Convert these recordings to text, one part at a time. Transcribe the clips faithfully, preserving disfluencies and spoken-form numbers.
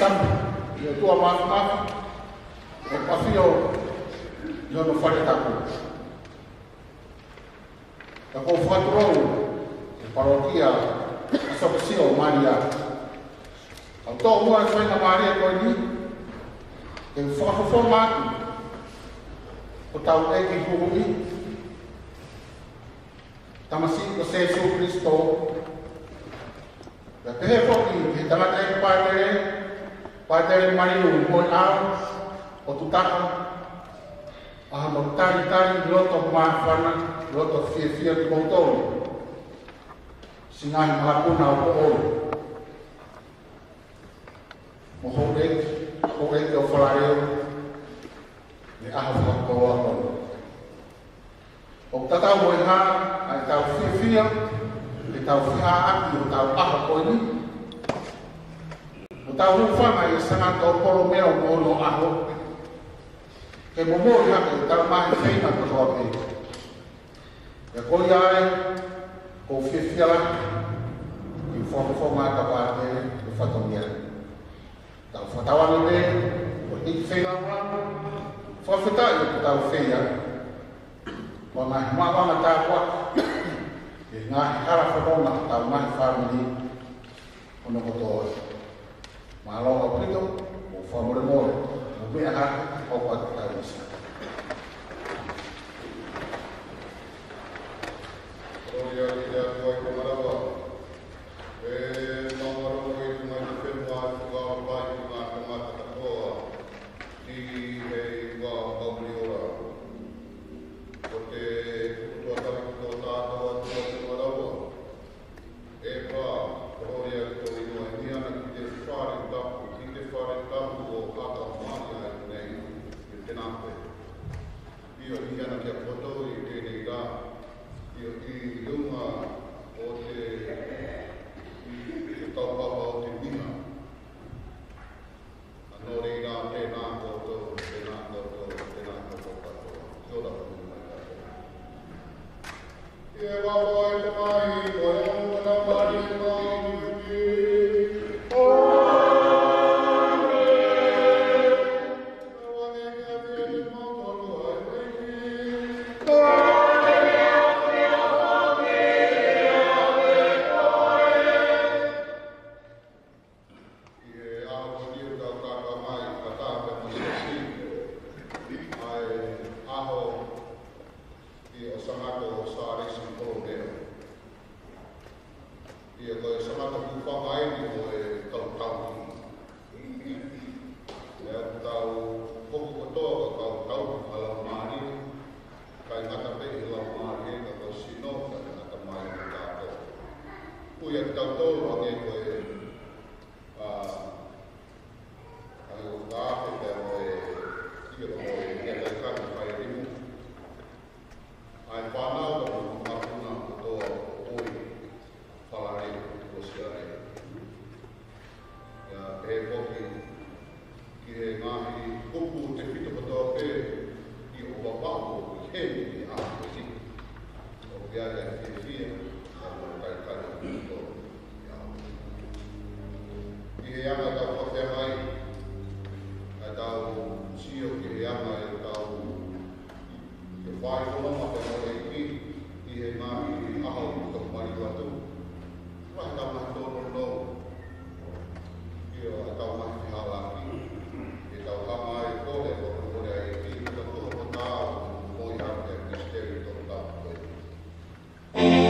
Tama, ʻe ʻOtua Māfimafi, ʻoku ʻafio ʻi hono fale tapu. Ka ʻoku ou fakatulou ki he palokia ʻa Sopesio Malia. ʻOku tō muʻa e faingamālie ko eni ke fakafofonga atu hotau ʻEiki Huhuʻi, Tamasiʻi ko Sēsū Kilisitō. Pea pehē foki ki he tangataʻeiki pātele, Pātele Maliu Moeʻao ʻo Tutaha, ʻa hono talitali loto māfana, loto fiefia kimoutolu, siʻi ngaahi makapuna ʻo Poʻou, mo houʻeiki, houʻeiki ʻo Falaleu, ʻi he ʻaho fakakoloa ko eni. ʻOku tatau mo e hā ʻa ʻetau fiefia, ʻetau feʻaʻaki ʻo ʻetau ʻaho ko eni, ʻo tau hūfanga ʻi he Sangato Polomeo mo hono ʻaho, ke momoi hake ʻetau ngaahi feinga kotoa pē. Pea ko ia ai, ʻoku ou fiefia lahi ke u fakafofonga atu ʻa e pātele ʻo e fatongia. Tau fakatauange pē, ʻo hiki feinga ʻo fakafetaʻi ʻoku tau feia. Ko e ngaahi maʻuʻanga tāpuaki, ʻi he ngaahi hala fononga ʻo hotau ngaahi fāmili hono kotoa. Mālō ʻaupito, mo fakamolemole, mo meʻa hake, ʻoku ʻatā ʻi he ʻosi. Kolōlia ki he ʻOtua ʻi he ʻaho ni. ʻE maʻu ʻa e loto ʻi he ngaahi fenua ʻoku ʻapaʻapa ki he ngaahi tangata katoa ʻi he ʻOtua ʻo e kau muli ola. Ko e tuʻutuʻuni tali kotoa ʻa e ʻOtua ʻi he ʻaho ni. ʻE pā, kolōlia ki ho ʻEiki, ʻi he ʻaho ni ki he fale tapu, ki he fale tapu ʻo e kātoanga ʻi he ʻaho ni, ʻi he tenape. ʻIo, ʻi he ʻaho ni ki he poto ʻi he teneira. ʻIo, ʻi he ʻuhinga ʻo e, ʻi he kaupapa ʻo e meʻa. ʻA ia ʻoku tēnā koutou, tēnā koutou, tēnā koutou kātoa. Kia ora koutou mai kātoa. ʻI he huafa ʻo e Tamai, mo e Laumālie Māʻoniʻoni. ʻĀmeni. ʻI he ʻaho ko eni ʻoku tau kākā mai, kātaki mo e siasi, ʻa e ʻaho ʻo e Sangato ʻo Sālesi Polomeo. ʻIo, ko e Sangato hūfanga eni mo e kau tauhi. ʻA ia ʻoku tau hoko kotoa ko e kau tauhi fakalaumālie, ʻikai ngata pē ʻi he laumālie, ka ko e sino, kae ngata mai mo e kātoa. Ko ia kitautolu hangē ko e, ʻa, hangē ko e kau tauhi pea mo e, ʻio, mo e, ʻio, kae ngata mai mo e limu. ʻA e fānau mo e makapuna kotoa ʻo Poʻou, Falaleu, Uēsiliana. ʻIo, pehē foki ki he ngaahi kupu tefito kotoa pē ʻi ʻOvapaʻu ʻi heni ʻi he ʻaho ni. ʻOku ʻi ai ʻa e fiefia, ʻa e maʻu kaikai ʻo e motu ʻi he ʻaho ni. ʻI he anga ʻetau fakafeangai, ʻa ʻetau sio ki he anga ʻetau ke fai fononga pea mo e ʻEiki ʻi he ngaahi ʻaho kuo maliu atu. Fai ʻetau ngaahi tōnounou. ʻIo, ʻetau ngaahi fehālaaki. ʻEtau hanga ai ko e ko e ko e ʻEiki, ko e ko e tā, mo e hake e misiteli tō tā ko e.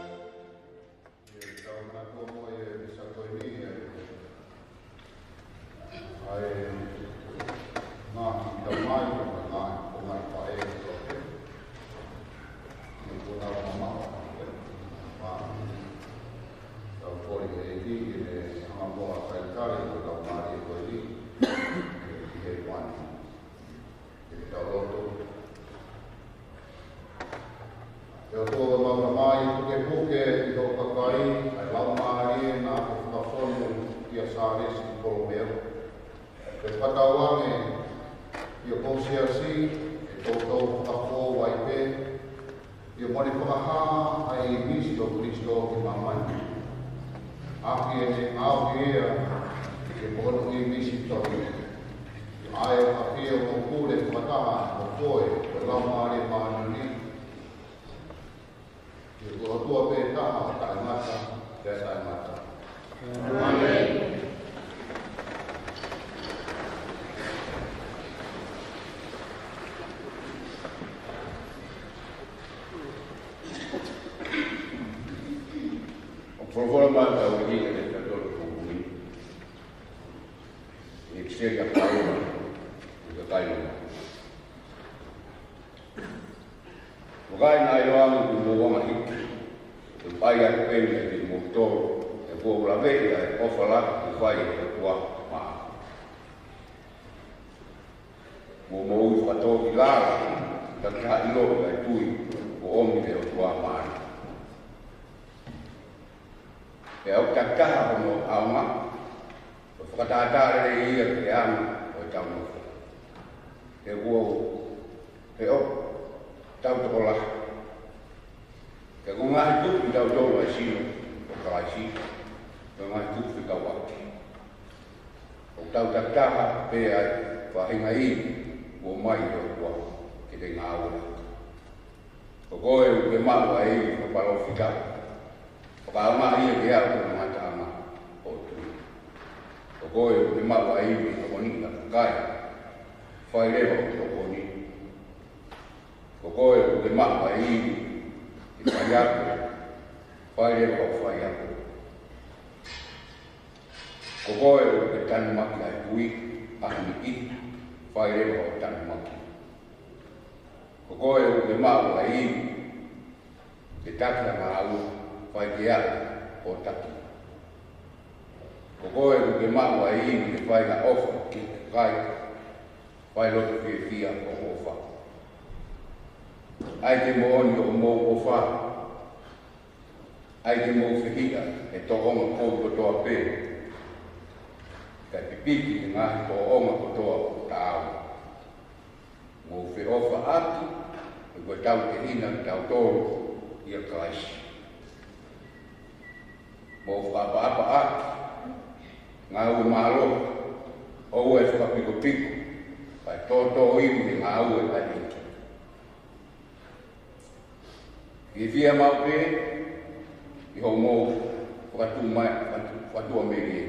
ʻI he taʻu ʻe taha mo e misa ko eni, ʻa e ngaahi tamai, ʻa e ngaahi, ʻa e ngaahi faʻē, ʻi he kona mama, ʻa e tau koli ʻe ʻEiki, ʻi he hanga mo e talitali ʻo e laumālie ko eni, ʻi he kuani. Ke tau lotu. ʻE ʻOtua ʻoku mau ʻomai, pukepuke ʻi hoʻo kakai ʻa e laumālie naʻa ke fakafonu kia Sālesi Polomeo. Ke fakatauange ʻi hoʻo siasi ʻe toutou fakafou ai pē, ʻio mo ne fakahā ʻa e ʻīmisi ʻo Kalaisi ki māmani. ʻAki ʻene ʻaofi ia ʻi he pono ʻīmisi tonu. ʻIo ʻa e ʻafio mo pule fakataha mo koe, ko e Laumālie Māʻoniʻoni. ʻIo ko e ʻOtua pē taha ʻo taʻengata pea taʻengata. ʻĀmeni. ʻOku folofola mai ʻa e ʻEiki ki he kau tolu ko eni. ʻEkiseli ʻa Paula. ʻAi loma. Vakai, naʻa ʻiloange kuo mou anga hiki, ʻe ʻai atu pē ia kiate kimoutolu, he kuo u laveʻi ʻa e ʻofa lahi kuo fai ʻe he ʻOtua maʻaku. Kuo mou fakatōkilalo, ka ke ʻiloʻi ʻa e tui kuo ʻomi ʻe he ʻOtua maʻana. Pea ʻoku takitaha hono ʻaonga, ʻo fakatātā lelei ia ki he anga ʻo ʻetau nofo. He kuo, he ʻoku tau tokolahi. He ko e ngaahi tupu ʻi tautolu ʻa e sino ʻo Kalaisi, ko e ngaahi tupu fekauʻaki. ʻOku tau takitaha pē ʻa e faʻahinga ivi kuo ʻomai ʻe he ʻOtua ke te ngāue ʻaki. Ko koe ʻoku ke maʻu ʻa e ivi fakapalōfita, fakaʻaongaʻi ia ke aʻu ki he ngataʻanga ʻo e tui. Ko koe ʻoku ke maʻu ʻa e ivi ʻo e tokoni ki he kakai, fai leva hoʻo tokoni. Ko koe ʻoku ke maʻu ʻa e ivi ki he faiako, fai leva hoʻo faiako. Ko koe ʻoku ke tanumaki ʻa e kui ʻa ha niʻihi, fai leva hoʻo tanumaki. Ko koe ʻoku ke maʻu ʻa e ivi ke taki ha ngāue, fai ke aʻu hoʻo taki. Ko koe ʻoku ke maʻu ʻa e ivi ke fai ha ʻofa ki he kakai, fai loto fiefia hoʻo ʻofa. ʻAi ke moʻoni hoʻomou ʻofa. ʻAi ke mou fehiʻa he tōʻonga kou kotoa pē, kae pipiki he ngaahi tōʻonga kotoa ʻoku taau. Mou feʻofaʻaki, he ko e tauhi ʻa kitautolu ʻia Kalaisi. Mou fakaʻapaʻapaʻaki, ngāue mālohi, ʻoua ʻe fakapikopiko, kae tōtōivi he ngāue ʻa e ʻEiki. Fiefia maʻu pē ʻi hoʻomou fakatu mai, fakatu-, fakatua melie.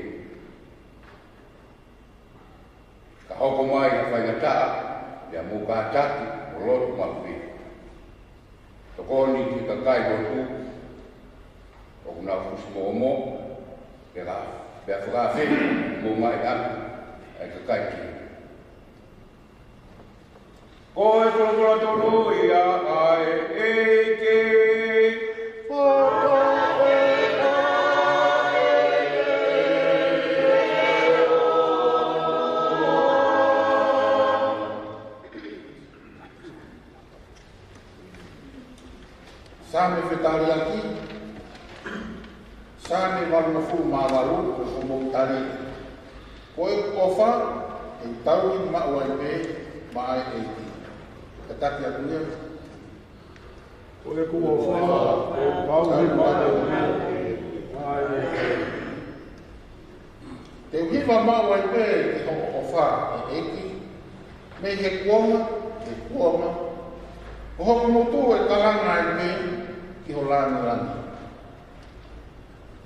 Ka hoko mai ha faingataʻa, pea mou kātaki mo lotu maʻu pē. Tokoni ki he kakai lotu ʻoku nau fusi mōmō, pea ka, pea fakaafeʻi mo mai atu ʻa e kakai kehe. Ko e kolokolo tonu ia ʻa e ʻEiki. Saame fetaliaki, Saame valungofulu mā valu, ko hoʻomou tali. Ko ʻeku ʻofa, ʻe tau ʻi maʻu ai pē maʻa e ʻEiki. Kātaki atu ia. Ko ʻeku ʻofa, ʻe tau ʻi maʻu ai pē maʻa e ʻEiki. Te u hiva maʻu ai pē ki hoʻo ʻofa, ʻe ʻEiki, mei he kuonga ki he kuonga, ko hoku ngutu ʻe kalanga ai pē ki ho lāngilangi.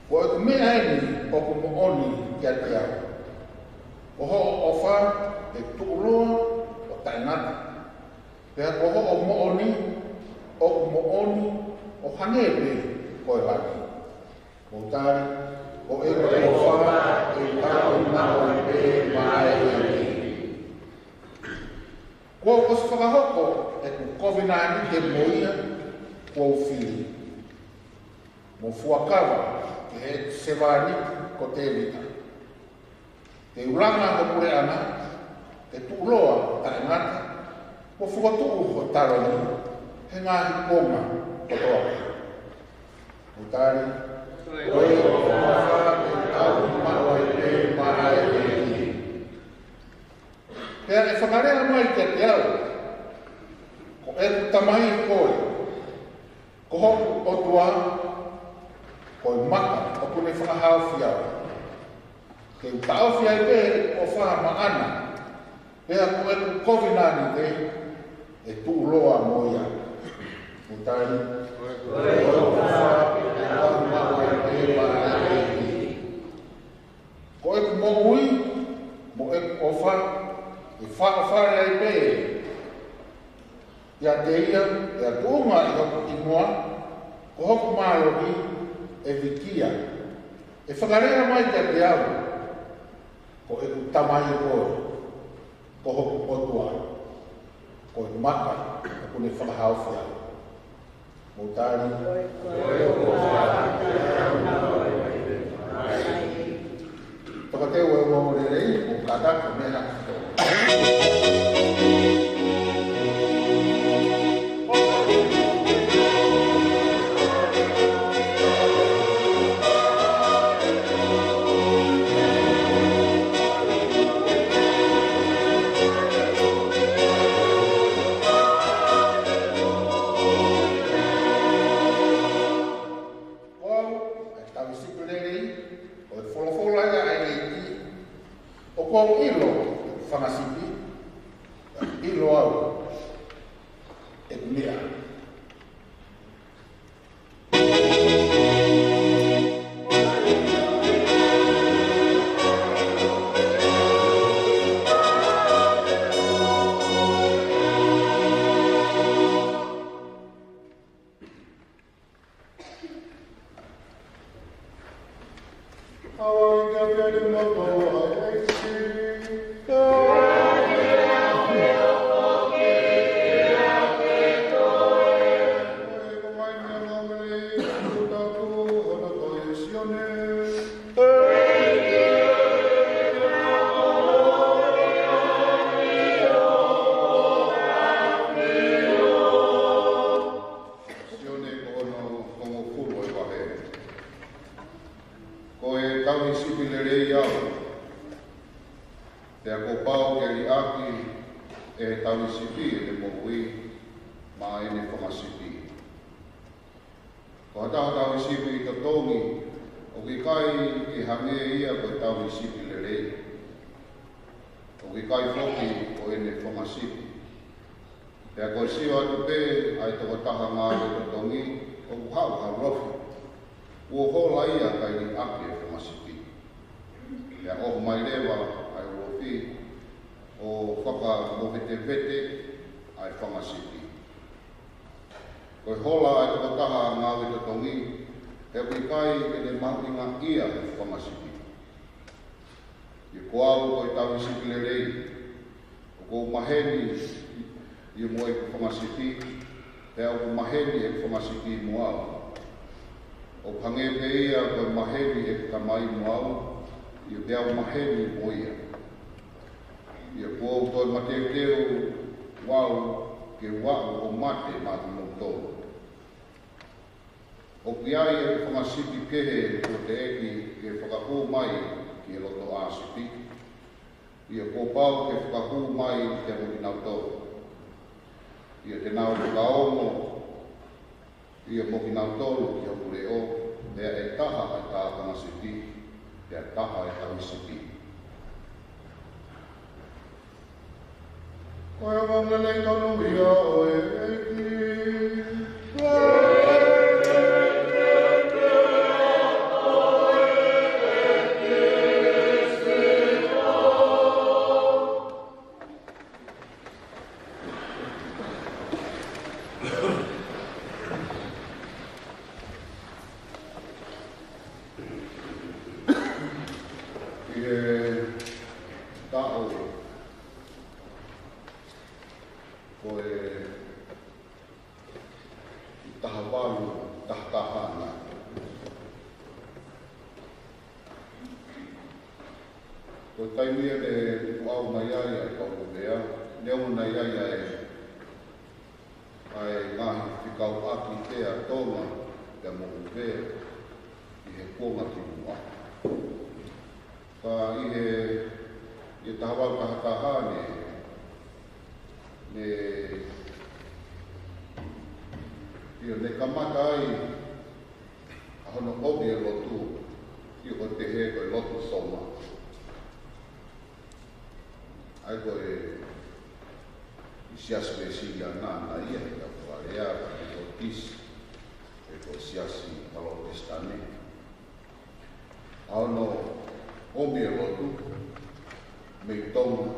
Ko ʻeku meʻa eni ʻoku moʻoni kiate au. Ko hoʻo ʻofa ʻe tuʻuloa ʻo taʻengata. Pea ko hoʻo moʻoni ʻoku moʻoni ʻo hangē pē ko e langi. Mou tali, ko ʻeku ʻofa ʻe tau ʻi maʻu ai pē maʻa e ʻEiki. Kuo u ʻosi fakahoko ʻeku kovinānite mo ia kuo u fili, mo fuakava ki heʻeku sevāniti ko Tēvita. Te u langa ho puleʻanga, ke tuʻuloa taʻengata, mo fokotuʻu ho taloni he ngaahi kuonga kotoa pē. Mou tali, ko ʻeku ʻofa ʻe tau ʻi maʻu ai pē maʻa e ʻEiki. Pea ʻe fakalea mai kiate au, ko ʻeku tamai koe, ko hoku ʻOtua, ko e maka ʻoku ne fakahaofi au. Te u taʻofi ai pē ʻeku ʻofa maʻana, pea ko ʻeku kovinānite ʻe tuʻuloa mo ia. Mou tali, ko ʻeku ʻofa ʻe tau ʻi maʻu ai pē maʻa e ʻEiki. Ko ʻeku moʻui mo ʻeku ʻofa ʻe faʻofale ai pē ʻiate ia, pea tuʻunga ʻi hoku hingoa, ko hoku mālohi ʻe vikia. ʻE fakalea mai kiate au, ko ʻeku tamai koe, ko hoku ʻOtua. Ko e maka ʻoku ne fakahaofi au. Mou tali. Fakatau e ongoongo lelei, mou kātaki mei he hā. Ko au, ʻa e tauhi sipi lelei, ʻo e folofola ia ʻa e ʻEiki, ʻoku ou ʻilo ʻeku fanga sipi, ʻilo au ʻeku meʻa. Sione ko hono hongofulu ʻo e vahe. Ko e tauhi sipi lelei au, pea kuo pau ke liʻaki ʻe he tauhi sipi ʻene moʻui maʻa ʻene fanga sipi. Ko ha taha tauhi sipi totongi, ʻoku ʻikai ke hangē ia ko e tauhi sipi lelei. ʻOku ʻikai foki ko ʻene fanga sipi. Pea ko e sio atu pē ʻa e tokotaha ngāue totongi, ʻoku haʻu ha ulofi, kuo hola ia kae liʻaki e fanga sipi. Pea ʻoho mai leva ʻa e ulofi ʻo fakamovetevete ʻa e fanga sipi. Ko e hola ʻa e tokotaha ngāue totongi, he ʻoku ʻikai ke ne mahuʻingaʻia e fanga sipi. ʻIo, ko au ko e tauhi sipi lelei, ʻoku ou maheni ʻi muʻa ʻeku fanga sipi, pea ʻoku maheni ʻeku fanga sipi mo au. ʻOku hangē pē ia ko e maheni ʻeku Tamai mo au, ʻio, pea u maheni mo ia. ʻIo, kuo u toe mateuteu au ke u aʻu ʻo mate maʻa kimoutolu. ʻOku ʻi ai ʻeku fanga sipi kehe kuo teʻeki ke fakahū mai ki he lotoʻā sipi. ʻIo, kuo pau ke fakahū mai kiate kinautolu. ʻIo, te nau fakaongo, ʻio, mo kinautolu ki hoku leʻo, pea ʻe taha ʻa e tākanga sipi, pea taha ʻa e tauhi sipi. Ko e ongoongolelei tonu ia ʻo e ʻEiki. ʻI he taʻu ko e taha valu taha taha na. Ko e taimi ia ne tukuʻau mai ai ʻa e kau ʻUvea, neongo naʻe ʻi ai ʻa e, ʻa e ngaahi fekauʻaki pea Tonga pea mo ʻUvea ʻi he kuonga kimuʻa. Ka ʻi he, ʻi he taha valu taha taha ne, ne, ʻio, ne kamata ai ʻa hono ʻomi e lotu, ʻio, ko e pehē ko e lotu Tonga. ʻA ia ko e Siasi Uēsiliana ia ʻi he kau Fale Alea, ko e Metotisi, pe ko e Siasi Palotesitane. ʻA hono ʻomi e lotu mei Tonga ʻo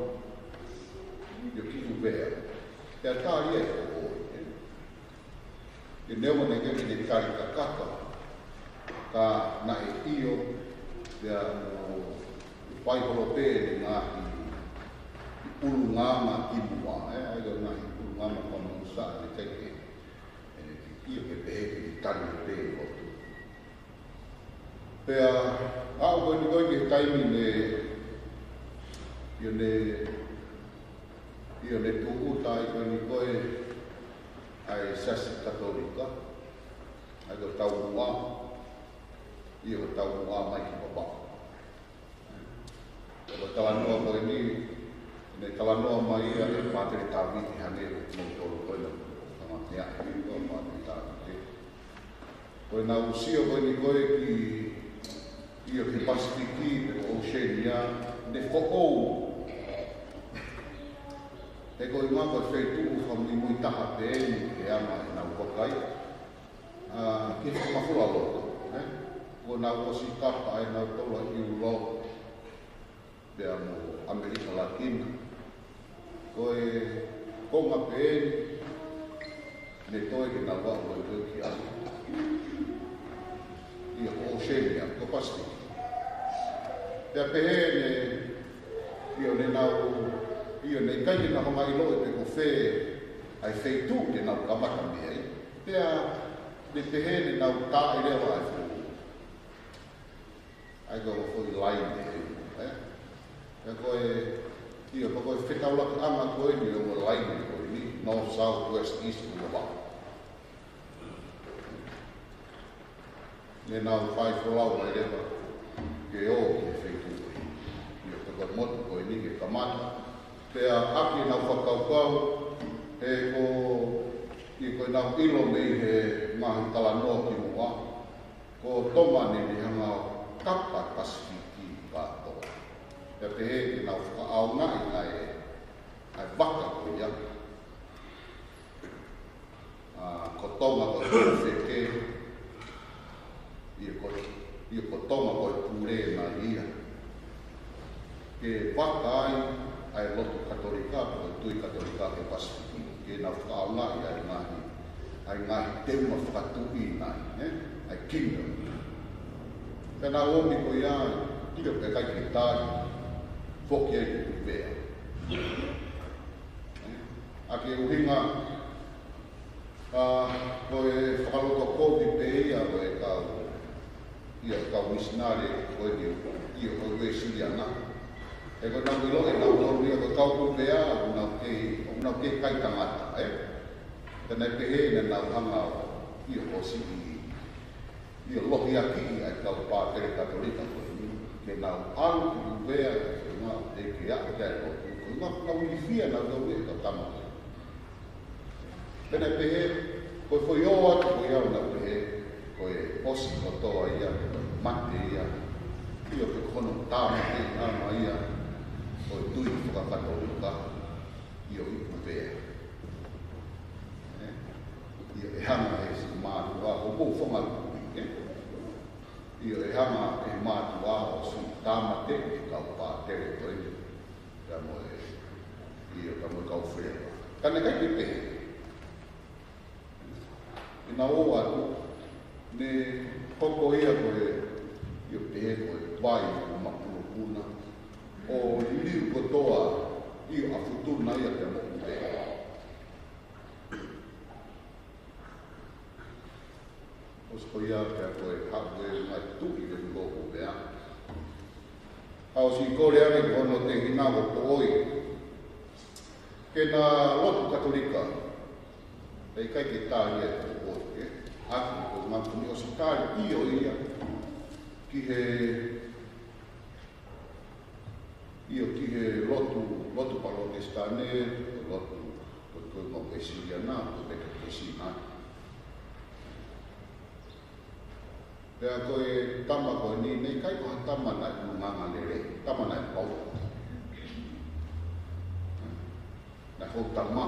aʻu ki ʻUvea. Pea tali ia ʻe he koko, ʻio, neongo naʻe ʻikai ke ne tali kakapa, ka naʻe ʻio, pea mo fai holo pē ʻene ngaahi ʻulungaanga kimuʻa, ē, ʻa ia ko e ngaahi ʻulu ʻIo, ke pehē ke tali pē ʻo lotu. Pea aʻu ko eni ko ē ki he taimi ne, ʻio ne, ʻio ne tūʻuta ai ko eni ko ē ʻa e Siasi Katolika, ʻa e ko e taumuʻa, ʻio ko e taumuʻa mai ki Vavaʻu. Ko e talanoa ko eni, ne talanoa mai ia ʻe Pātele Taviti, hangē ko e tolu ko ena, tama mea ʻi ko Pātele Taviti. Ko ʻenau sio ko eni ko ē ki, ʻio ki Pasifiki, pe ko Oceania, ne foʻou. He ko e ngaahi ko e feituʻu fakamuimui taha pē eni ke ʻaonga ʻenau vakai ʻa, ki he fakamafula lotu, ē? Kuo nau ʻosi kapa ʻenau tolo ʻi ʻIulope, pea mo ʻAmelika Latini. Ko e konga pē eni, ne toe ke nau aʻu ko ē ki ai. ʻIo ko Oceania, ko Pasifiki. Pea pehē ne, ʻio ne nau, ʻio ne ʻikai ke nau hanga ʻiloʻi pe ko fē ʻa e feituʻu ke nau kamata mei ai. Pea ne pehē ne nau tā ʻi leva ʻa e fuʻu, ʻa e ko e foʻi laine, ē? Pea ko e, ʻio, pea ko e fetaulakiʻanga ko eni ʻo e laine ko eni, North, South, West, East, ʻo Vavaʻu. Ne nau fai folau mai leva ke ō ki he feituʻu ko eni. ʻIo, pea ko e motu ko eni ke kamata. Pea ʻaki ʻenau fakakaukau, he ko, ʻio ko ʻenau ʻilo mei he ngaahi talanoa kimuʻa, ko Tonga ne ne hanga ʻo kapa Pasifiki kātoa. Pea pehē ke nau fakaʻaongaʻi ʻa e, ʻa e vaka ko ia. ʻA, ko Tonga ko e pule feke, ʻio ko, ʻio ko Tonga ko e pule nai ia. Ke vaka ai ʻa e lotu Katolika, ko e tui Katolika ki Pasifiki. Ke nau fakaʻaongaʻi ʻa e ngaahi, ʻa e ngaahi teunga fakatuʻi nai, ē? ʻA e kingdom. Pea nau ōmi ko ia, ʻio pea ʻikai ke tali, foki ai ki ʻUvea. ʻA e ʻuhinga, ʻa, ko e fakalotokovi pē ia ʻo e kau, ʻio, kau misinale ko eni, ʻio, ko e Uēsiliana. He ko ʻenau ʻilo ʻe nautolu ia ko e kau ʻUvea, ʻoku nau kei, ʻoku nau kei kai tangata, ē? Pea naʻe pehē naʻa nau hanga ʻo, ʻio, ʻo siʻi ʻio lohiakiʻi ʻa e kau pātele Katolika ko eni, ke nau ʻalu ki ʻUvea, ko e ʻuhinga ʻoku teʻeki ke aʻu ki ai e lotu, ko e ʻuhinga ʻoku nau ilifia nautolu ia ʻe he kau tama ko ē. Pea naʻe pehē, ko e foʻi ō atu ko ia ʻo nau pehē, ko e ʻosi kotoa ia, ko e mate ia, ʻio ko hono tāmateʻi ʻanga ia ʻo e tui fakakatolika, ʻio ʻi ʻUvea. Ē? ʻIo ʻe hanga ʻe he siʻi mātuʻa, ʻo mou fonga kuʻi, ē? ʻIo ʻe hanga ʻe he mātuʻa ʻo siʻi tāmateʻi e kau pātele ko eni. Pea mo e, ʻio, pea mo e kau felepa. Ka naʻe ʻikai ke pehē. ʻI heʻenau ō atu, ne hoko ia ko e, ʻio pehē ko e vai ʻoku mapunopuna, ʻo liliu kotoa, ʻio ʻa Futuna ia pea mo ʻUvea. ʻOsi ko ia pea ko e haʻu e ngaahi tuʻi lelei ʻo ʻUvea. Ka ʻosi kole ange ko hono tehina ko Poʻoi ke na lotu Katolika. Pea ʻikai ke tā ia ʻe Poʻoi, ē? ʻAki ko e ngaahi kumi ʻosi tali ʻio ia ki he ʻIo ki he lotu, lotu Palotesitane, lotu, ko e, ko e Uēsiliana, ko e Metotisi nai. Pea ko e tama ko eni, naʻe ʻikai ko ha tama naʻe ʻulungaanga lelei, tama naʻe pau. Naʻe hou tama.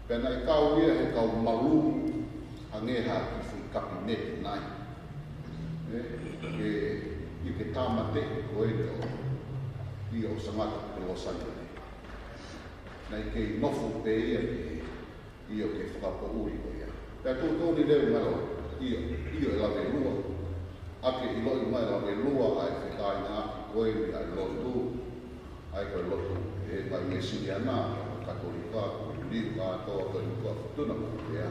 Pea naʻe kau ia he kau malū, hangē ha kiʻi foʻi kapineti nai. Ē, ke, ʻio ke tāmateʻi ko eni ʻo, ʻio ʻo Sangata Pelosa nai. Naʻe kei nofo pē ia ke, ʻio ke fakapoʻuli ko ia. Pea tuʻutuʻuni leva mai ʻo, ʻio, ʻio ʻe Lavelua. ʻAke ʻiloʻi mai ʻe Lavelua ʻa e fekāingaʻaki ko eni ʻa e lotu. ʻA e ko e lotu ʻe he ngaahi Uēsiliana, Katolika, ko e liliu kātoa ko e nuku ʻa Futuna mo ʻUvea.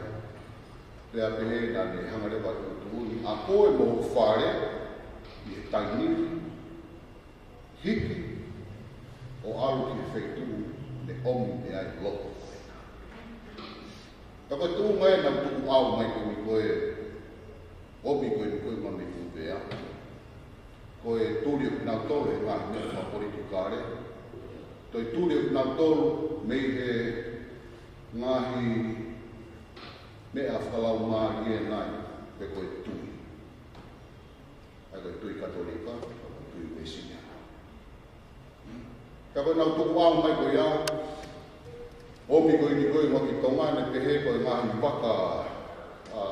Pea pehē naʻa ne hanga leva ʻo tuʻutuʻuni ʻa koe mo ho fale ʻi he taimi ni, hiki ʻo ʻalu ki he feituʻu ne ʻomi pē ai loto. Ka ko e tuʻunga ē naʻa ku tukuʻau mai ko eni ko e ʻomi ko eni ko e mami kūpea. Ko e tuli ʻo kinautolu he ngaahi meʻa fakapolitikale. Toe tuli ʻo kinautolu mei he ngaahi meʻa fakalaumālie nai, pe ko e tui. ʻA ia ko e tui Katolika, ko e tui Uēsiliana. Ka ko ʻenau tukuʻau mai ko ia, ʻomi ko eni ko e ʻuhinga ki Tonga ne pehē ko e ngaahi vaka, ʻa,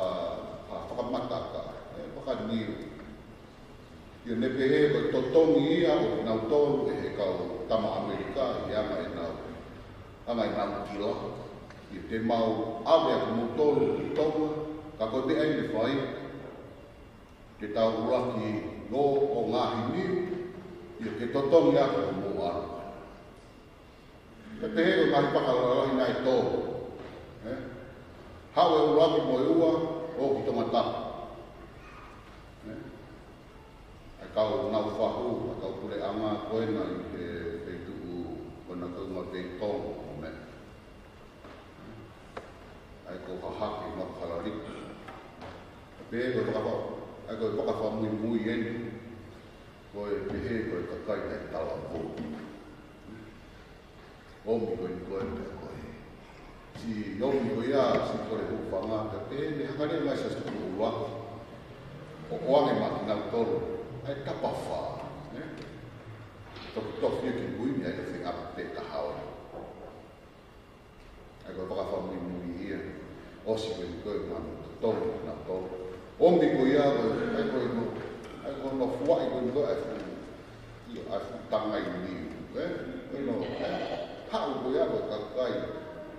ʻa, fakamataka, ʻe, vaka niu. ʻIo ne pehē ko e totongi ia ʻo kinautolu ʻe he kau tama ʻAmelika ʻi he anga ʻenau, anga ʻenau kila. ʻIo te mau ʻave ʻa kimoutolu ki Tonga, ka ko e meʻa ʻeni ne fai, ke tau ʻuluaki ō ʻo ngaahi niu, ʻio ke totongi ʻaki hoʻomou ʻalu. Pea pehē ko e ngaahi vaka lalahi nai ʻe tolu. ʻE? Haʻu e ʻuluaki mo e ua, ō ki Tongatapu. ʻE? ʻA e kau Naufahu, ʻa e kau puleʻanga ko ena ʻi he feituʻu ko ena ko e ʻuhinga Veitongo mo meʻa. ʻA ia ko Hahake mo Kalaliku. Pehē ko e vaka fa-, ʻa ia ko e vaka fakamuimui eni. Ko e pehē ko e kakai naʻe talavou. ʻOmi ko eni ko e pea ko e. Siʻi ʻomi ko ia, siʻi kole hūfanga pea pehē ne hanga leva ʻe Siaosi Tupou ʻUluaki ʻo ʻoange maʻa kinautolu ʻa e tapafā, ʻe? Toki tofi ia ki mui ni ʻa ia ʻo feinga pē taha ʻo ʻA ia ko e vaka fakamuimui ia. ʻOsi ko eni ko e manu totongi na tolu. ʻOmi ko ia ko e, ʻa ia ko e no, ʻa ia ko e no fuaʻi ko eni ko e ʻa e fuʻu, ʻio, ʻa e fuʻu tangai niu, ʻe? Ko e no, ʻe? Haʻu ko ia ko e kakai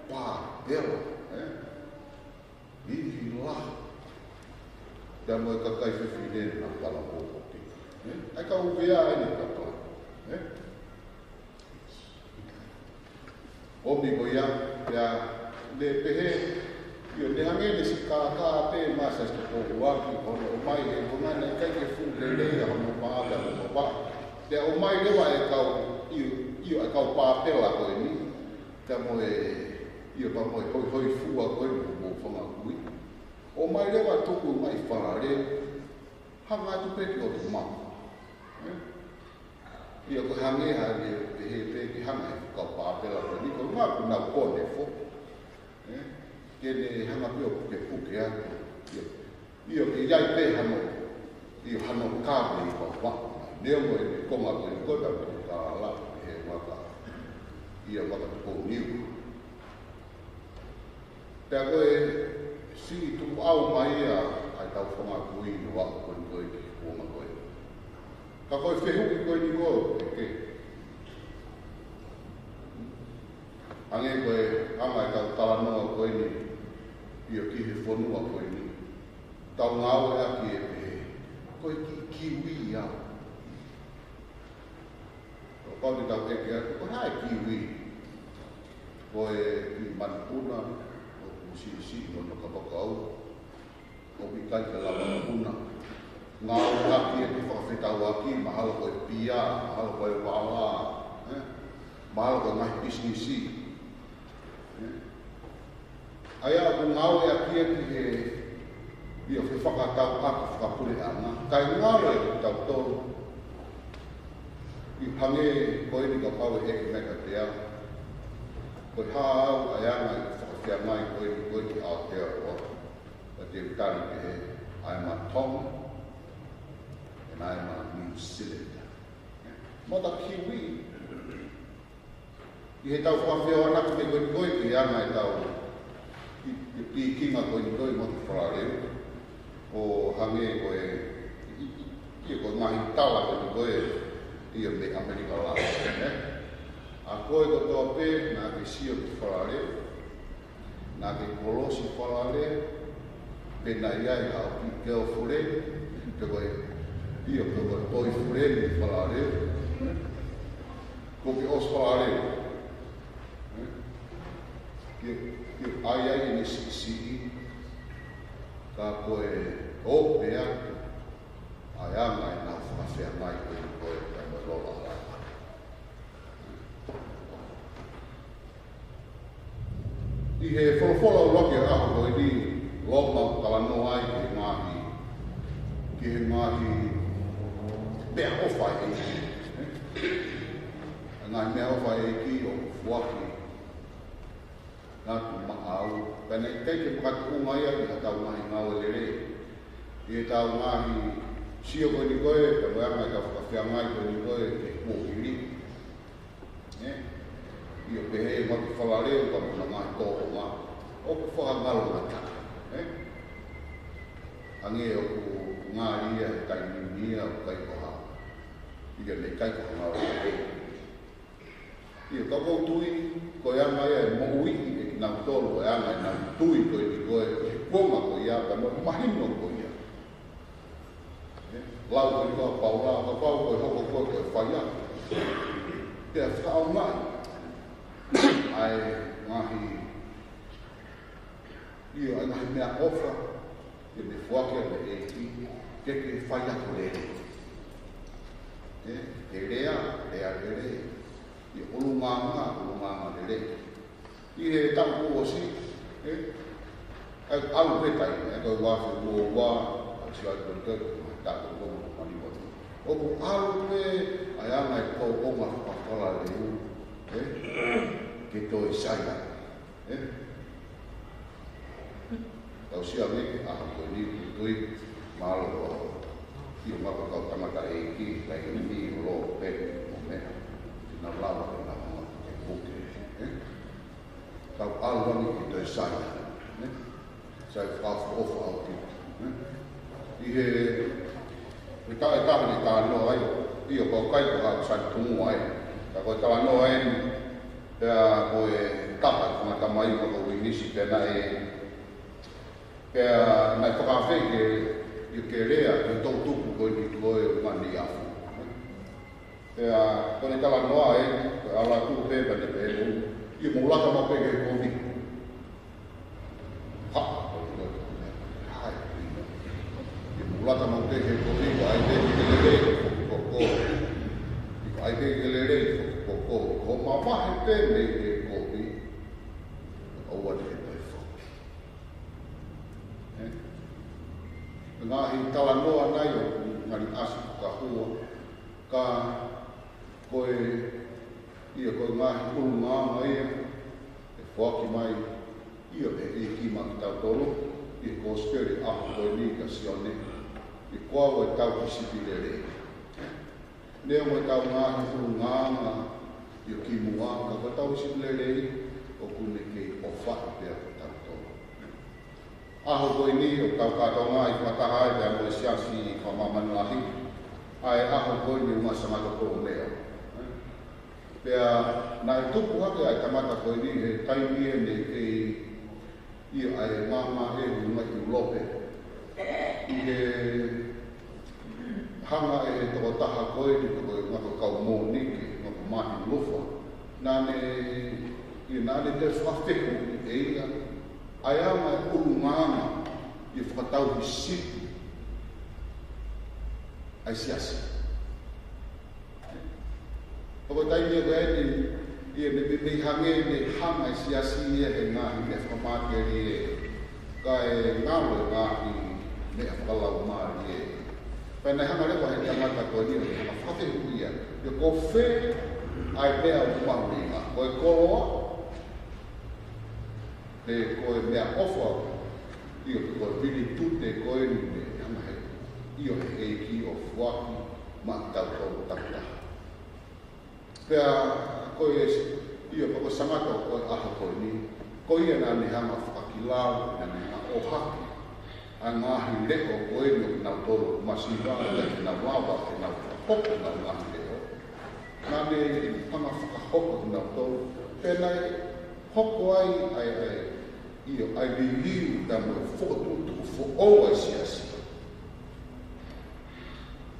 Pāpela, ʻe? Ivi lahi. Pea mo e kakai fefine naʻa nau talavou ʻo te, ʻe? ʻA ia ka ʻuhinga ʻeni ka tau, ʻe? ʻOmi ko ia, pea ne pehē, ʻio, ne hangē ne siʻi kākā pē maʻa Siaosi Tupou ʻUluaki, ko hono ʻomai he konga naʻe ʻikai ke fuʻu lelei ʻa hono maʻa pea mo hono pā. Pea ʻomai leva e kau, ʻio, ʻio, e kau Pāpela ko eni, pea mo e, ʻio, pea mo e hoihoifua ko eni mo Fangakui. ʻOmai leva tuku mai Falaleu, hanga atu pē ki ʻOtu Maka. ʻE? ʻIo ko e hangē ha ne pehē pē ke hanga he kau Pāpela ko eni ko e ngaahi ʻoku nau kone fo. ʻE? Ke ne hanga pē ʻo pukepuke atu. ʻIo. ʻIo ke ʻi ai pē hano. ʻIo hano kave ʻi Vavaʻu. Neongo e konga ko eni ko e tau tau kālala he maka. ʻIo maka Tupou Niu. Pea ko e siʻi tukuʻau mai ia ʻa e tau Fangakui ʻo aʻu ko eni ko e ki he kuonga ko ē. Ka ko e fehuʻi ko eni ko ē, ke. Hangē ko e anga e tau talanoa ko eni, ʻio ki he fonua ko eni. Tau ngāueʻaki e pehē, ko e kiʻi kiwi ia. ʻO pau te tau ʻeke atu, ko e hā e kiwi? Ko e kiʻi manupuna, ʻoku siʻisiʻi hono kapakau, ʻoku ʻikai ke lava puna. Ngāueʻaki ʻe he fakafetauʻaki, mahalo ko e pia, mahalo ko e vala, ʻe? Mahalo ko e ngaahi pisinisi. ʻE? ʻA ia ʻoku ngāueʻaki ia ki he, ʻio, fefakatauʻaki fakapuleʻanga, kae ngāueʻaki kitautolu. ʻIo hangē ko eni kapau ʻe ʻeke mai kiate au. Ko e hā au ʻa e anga ʻeku fakafeangai ko eni ko eni ki Aotearoa. Pea te u tali pehē, I am a Tongan, and I am a New Zealander. Mata kiwi, ʻi he tau fakafehoanaki ko eni ko ē ki he anga e tau ʻi, ʻi, ʻi he pikinga ko eni ko ē mo e Falaleu. ʻO hangē ko e, ʻi, ʻi, ʻi, ʻi ko e ngaahi tala ko eni ko ē ʻi he mei ʻAmelika lahi, ʻe? ʻA ko e kotoa pē naʻa ke sio ki Falaleu, naʻa ke kolosi Falaleu, pe naʻe ʻi ai haʻo kiʻi girlfriend, pe ko e, ʻio, pe ko e boyfriend ʻi Falaleu. Ko ke ʻosi Falaleu. Ke, ke ʻai ai ʻene siʻisiʻi. Ka ko e ope atu ʻa e anga ʻenau fakafeangai ko ē ko e ka mo e lola lava. ʻI he folofola ʻuluaki ʻo e ʻaho ko eni, Loma, talanoa ai ki he ngaahi, ki he ngaahi meʻaʻofa ʻa e ʻEiki. ʻA e ngaahi meʻaʻofa ʻa e ʻEiki ʻoku foaki atu maʻau. Pea naʻe ʻikai ke makatuʻunga ia ʻi haʻatau ngaahi ngāue lelei. ʻI heʻetau ngaahi sio ko eni ko ē, pea mo e anga ʻetau fakafeangai ko eni ko ē ki he kuohili. ʻE? ʻIo, pehē mo e fakalea ka mo e ngaahi tōʻonga. ʻOku fakangalongataʻa. ʻE? Hangē ʻoku ngali ia he taimi ni ia ʻoku ʻikai ko ha. ʻIo, naʻe ʻikai ko ha ngāue lelei. ʻIo, ka ʻoku ou tui, ko e anga ia ʻe moʻui ʻe kinautolu, ʻa e anga ʻenau tui ko eni ko ē, he kuonga ko ia, pea mo e mahino ko ia. ʻE, lau ko eni ʻa Paula, kapau ko e hoko ko ē ko e faiako. Pea fakaʻaongaʻi ʻa e ngaahi ʻIo, ʻa e ngaahi meʻaʻofa, ʻe ne foaki ʻe he ʻEiki, ke ke faiako lelei. ʻE, he lea, lea lelei. ʻIo, ʻulungaanga, ʻulungaanga lelei. ʻI he taʻu kuo ʻosi, ʻe, ʻa e ʻalu pē taimi, ʻe, ko e ua afe ua ua, ʻa e sio ai ko e, ko e taʻu kuo ʻosi, ʻoku ʻalu pē ʻa e anga e tōʻonga fakafakalelei, ʻe, ke toe sai ai. ʻE? Tau sio ange ki he ʻaho ko eni, tui, mālō ʻaupito. ʻIo, maʻu e kau tangataʻeiki, laini ni, ʻo lō pē, mo meʻa. Naʻa lava ke na hanga ke puke. ʻE? Tau ʻalu ange ki he toe sai. ʻE? Sai fakaʻofoʻofa ʻaupito. ʻE? ʻI he, he taʻu ʻe taha naʻe talanoa ai, ʻio, ko e kai ko ha sai tumu ai. Ka ko e talanoa eni, pea ko e taha ko e tangata mai ko Uinisi pea naʻe, pea naʻe fakaafeʻi ke, ke lea ki he toʻutupu ko eni ko e ʻUngani ʻAfu. Pea ko ʻene talanoa ē, ko e ʻalu atu pē pea ne pehē, ʻio mou lata maʻu pē ki he kovi. Ha, hai, ʻio mou lata maʻu pē ki he kovi, ko ʻai pē ke lelei, ko ko. Ko ʻai pē ke lelei, ko ko. Ko mavahe pē mei he kovi, ʻoua te ke toe foki. ʻE? Ngaahi talanoa nai ʻo ngali ʻasi ka hua, ka ko e, ʻio ko e ngaahi ʻulungaanga ia ʻe foaki mai, ʻio ʻe he ʻEiki maʻa kitautolu, ʻi he kosipeli ʻaho ko eni kia Sione, ʻi he ko au ʻa e tauhi sipi lelei. Neongo ʻetau ngaahi ʻulungaanga ʻi he kimuʻa, ka ko e tauhi sipi lelei, ʻoku ne kei ʻofaʻi pea ko kitautolu. ʻAho ko eni ʻoku tau kātoanga ʻi he fakataha ai pea mo e siasi fakamāmani lahi. ʻA e ʻaho ko eni ʻo e Ngaahi Sangato Koloneo. Pea naʻe tupu hake ʻa e tangata ko eni he taimi ʻe ne kei ʻio ʻa e ngāngāʻehu ʻi ʻIulope. ʻI he hanga ʻe he tokotaha ko eni ko e ngaahi kau Mōnike, ngaahi Mātini Lufa. Naʻa ne, ʻio naʻa ne toe fakafehuʻi ʻe ia ʻa e anga e ʻulungaanga ʻi he fakatauhi sipi ʻa e siasi. Pea ko e taimi ko eni, ʻio ne meimei hangē ne hanga ʻe he siasi ia he ngaahi meʻa fakamatelie, kae ngalo e ngaahi meʻa fakalaumālie. Pea naʻe hanga leva ʻe he tangata ko eni ʻo ne hanga fakafehuʻi ia, ʻio ko fē ʻa e meʻa ʻoku mahuʻinga, ko e koloa, pe ko e meʻaʻofa, ʻio pe ko e vilitute ko eni ne hanga ʻe he, ʻio ʻe he ʻEiki ʻo foaki maʻa kitautolu takitaha. Pea ko e, ʻio ko e Sangato ko e ʻaho ko eni, ko ia naʻa ne hanga fakakilau, naʻa ne hanga ʻohake ʻa e ngaahi leʻo ko eni ʻo kinautolu masiva, naʻa nau lava ke nau fakahoko ʻenau ngaahi leʻo. Naʻa ne hanga fakahoko kinautolu, pea naʻe hoko ai ʻa e, ʻa e, ʻio, ʻa e liliu pea mo e fokotuʻutuʻu foʻou ʻa e siasi.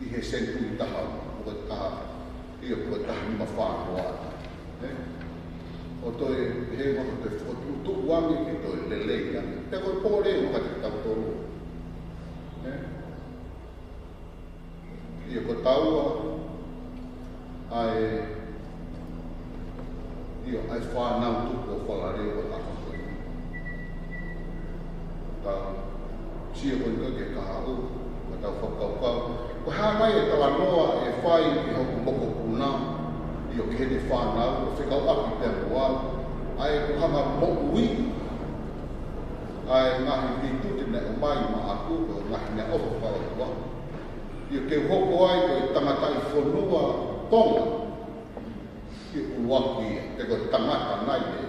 ʻI he senituli taha, ko e taha, ʻio, ko e taha nima fā noa. ʻE? ʻO toe, he ʻoku toe fokotuʻutuʻu ange ke toe lelei ange. Pea ko e pole ʻoku ʻikai te tau tolu. ʻIo, ko taua ʻa e, ʻio, ʻa e fānau tupu ʻo Falaleo ʻo e ʻaho ko eni. Tau sio ko eni ki he kahaʻu, ka tau fakakaukau ko e hā mai e talanoa ʻe fai ʻe hoku mokopuna, ʻio, ki heʻene fānau, ʻo fekauʻaki pea mo au, ʻa ʻeku hanga ʻo moʻui ʻa e ngaahi vītuti naʻe ʻomai maʻaku, ko e ngaahi meʻaʻofa fakaʻotua. ʻIo, ke u hoko ai ko e tangataʻi fonua Tonga. ʻIo, ʻuluaki ia, pe ko e tangata nai ne,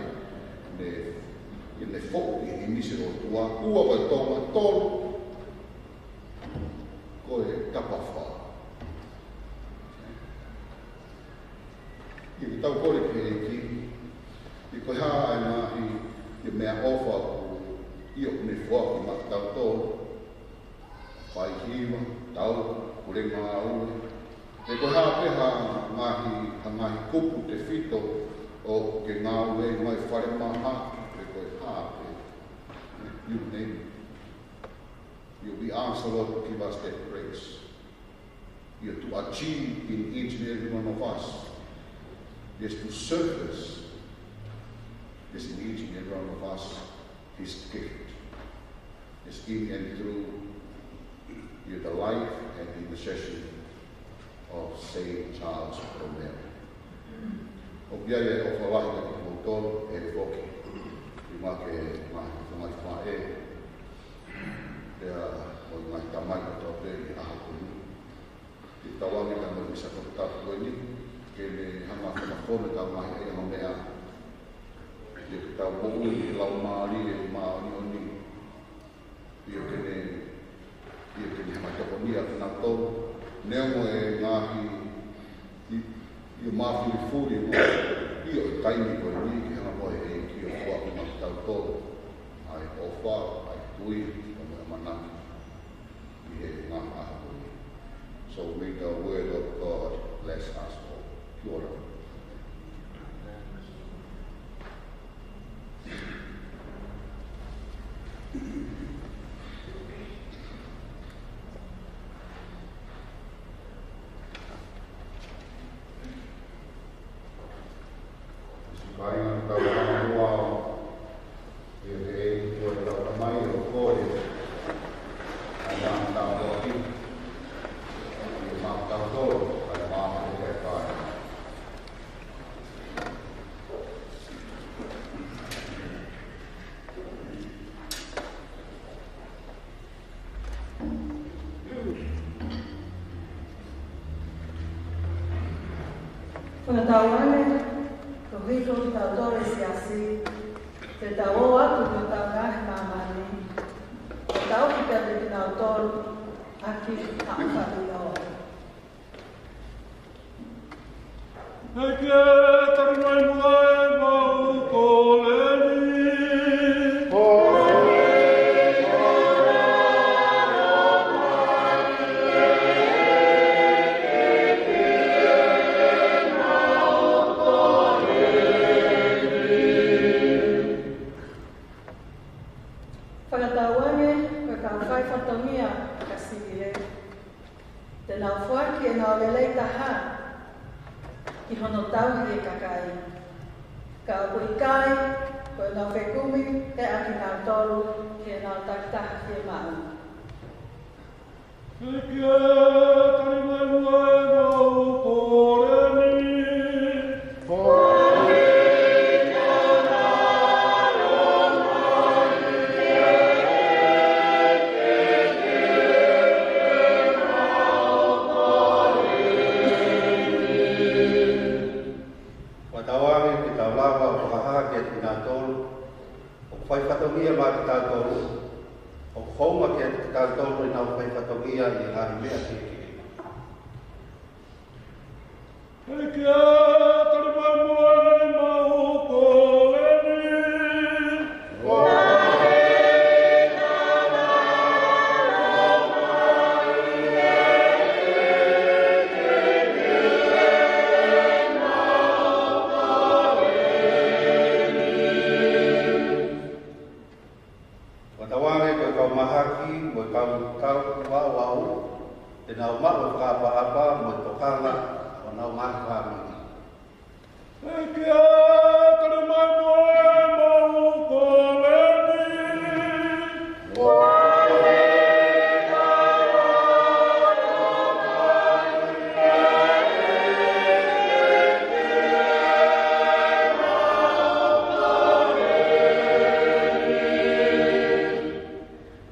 ne, ne foʻu ʻi he ʻinisi ʻo e ʻOtua. Ua, ko e Tonga. Tolu, ko e tapafā. ʻIo, ke tau kole ki he ʻEiki, ʻio, ko e hā ʻa e ngaahi, ʻio, meʻaʻofa ʻoku, ʻio, ʻoku ne foaki maʻatautolu. Fai hiva, tau, pule ngāue. Pe ko e hā pē ha ngaahi, ha ngaahi kupu tefito ʻoku ke ngāue ai, ngaahi fale mahaki, pe ko e hā pē. You name it. You, we ask the Lord to give us that grace. You to achieve in each and every one of us. Yes, to surface, yes, in each and every one of us, His gift. Yes, in and through you, the life and intercession of Saint Charles Borromeo. ʻOku ʻi ai e ʻofa lahi kiate kimoutolu, ʻe foki. ʻIo, maʻa e ngaahi, ngaahi faʻē, pea mo e ngaahi tamai kotoa pē ʻi he ʻaho ko eni. Ke tau ʻoange ʻa e misa toputapu ko eni, ke ne hanga ʻo fakafonu ʻetau ngaahi ʻaiʻanga meʻa. ʻIo, ke tau moʻui ʻi he Laumālie Māʻoniʻoni. ʻIo, ke ne, ʻio, ke ne hanga ʻo tokonia kinautolu. Neongo e ngaahi, ʻi, ʻio, mafuli fuli, ʻio, ʻi he taimi ko eni, ke hanga mo e ʻEiki ʻo foaki maʻatautolu ʻa e ʻofa, ʻa e tui, pea mo e ʻamanaki ʻi he ngaahi ʻaho ko eni. So may the word of God bless us all. Kia ora. Kāinga, tau hanga muʻa ʻo ʻio, ʻe ʻEiki, ko e tau Tamai, ʻoku ke ʻai ʻa e tāpuaki ʻi he maʻatautolu, ʻa e maʻa e kāinga. Fakatauange, ko e hiko kitautolu e siasi, te tau ō atu ki hotau ngaahi māmani, ʻo tauhi pē kitautolu ʻaki ha ʻofa ʻiloa. ʻEiki, tali mai muʻa ʻemau kole ni. Fakatauange, ko e kau fai fatongia fakasivile, te nau foaki ʻenau lelei taha ki hono tauhi e kakai. Ka ʻoku ʻikai ko ʻenau fekumi pē ʻa kinautolu ki heʻenau takitaha fiemaʻu. ʻEiki, tali mai muʻa ʻemau kole ni. Fakatauange ke tau lava ʻo fakahā kiate kinautolu ʻoku fai fatongia maʻa kitautolu, ʻoku hounga kiate kitautolu ʻenau fai fatongia ʻi he ngaahi meʻa kehekehe. ʻEiki, tali mai muʻa ʻemau kole ni. Fakatauange ko e kau mahaki mo e kau tau Nau maʻu e fakaʻapaʻapa mo e tokanga ʻo honau ngaahi fāmili. ʻEiki ē, tali mai mo e mau kole ni.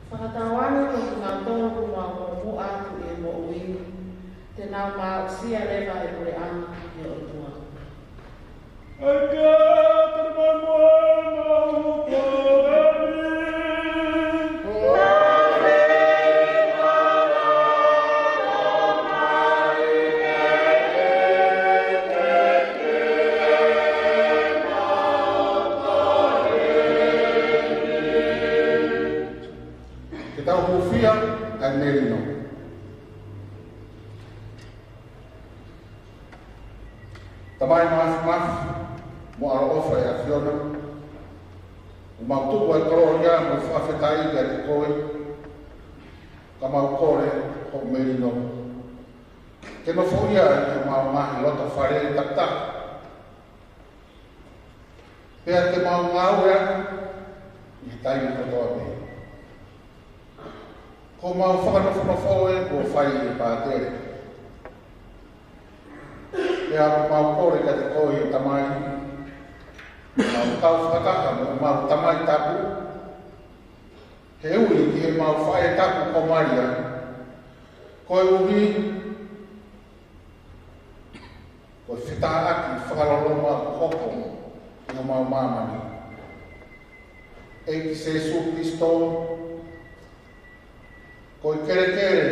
Fakatauange ko kinautolu kuo mau muʻomuʻa atu ʻi he moʻui ni, te nau maʻusia leva e puleʻanga ʻo e ʻOtua. ʻEiki ē, tali mai mo e mau kole ni. Ke tau hūfia ʻa e melino. Tamai Māfimafi, mo e ʻaloʻofa ʻa e ʻAfiona, ʻoku mau tuku ʻa e kolōlia mo e fakafetaʻi kiate koe, ka mau kole hoʻo melino ke nofoʻia ʻi homau ngaahi loto fale takitaha, pea ke mau ngāue ʻi he taimi kotoa pē. Ko homau fakanofonofo ē kuo fai ʻe he pātele. Pea ʻoku mau kole kiate koe, Tamai, ke mau kau fakataha mo homau Tamai Tapu, he ui ki heʻemau faʻē tapu ko Malia, koeʻuhi ko e fetāʻaki fakaloloma ʻoku hoko ʻi homau māmani. ʻEiki Sēsū Kalaisi, ko e kelekele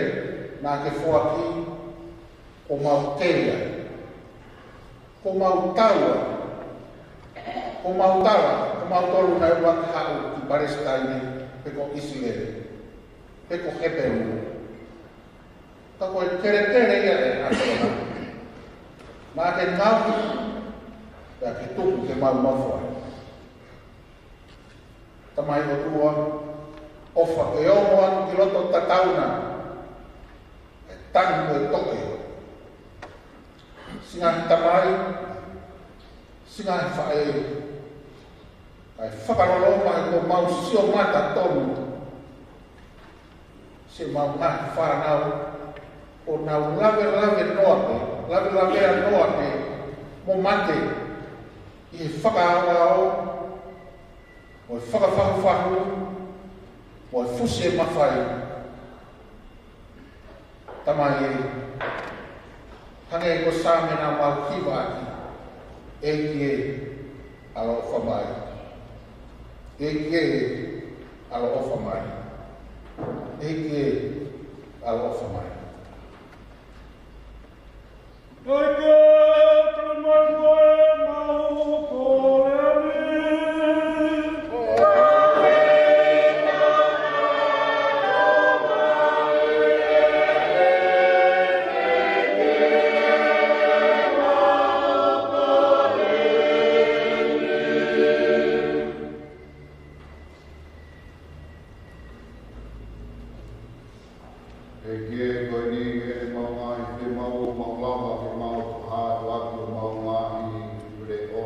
naʻa ke foaki, kuo mau kei ai, kuo mau tau ai, kuo mau tala, ko mautolu naʻe ʻuluaki haʻu ki Palesitaine, pe ko ʻIsileli, pe ko Hepelū. Ka ko e kelekele ia ʻa e ʻAfiona naʻa ke ngaohi, pea ke tuku ke mau nofo ai. Tamai ʻOtua, ʻofa ke ongo atu ki loto tatau na e tangi mo e toʻe siʻi ngaahi tamai, siʻi ngaahi faʻē, kae fakaloloma ʻi homau sio mata tonu siʻemau ngaahi fānau, ʻoku nau lavelave noa pē, lavelavea noa pē mo mate ʻi he fakaʻaoʻao, mo e fakafahufahu, mo e fusi e mafai. Tamai ē, hangē ko e Saame naʻa mau hivaʻaki, ʻEiki ē, ʻaloʻofa mai. ʻEiki ē, ʻaloʻofa mai. ʻEiki ē, ʻaloʻofa mai. ʻEiki ē, tali mai mo e mau kole ni. ʻEiki ē, ko eni ʻemau ngaahi fiemaʻu, mau lava ke mau fakahā atu homau ngaahi leʻo.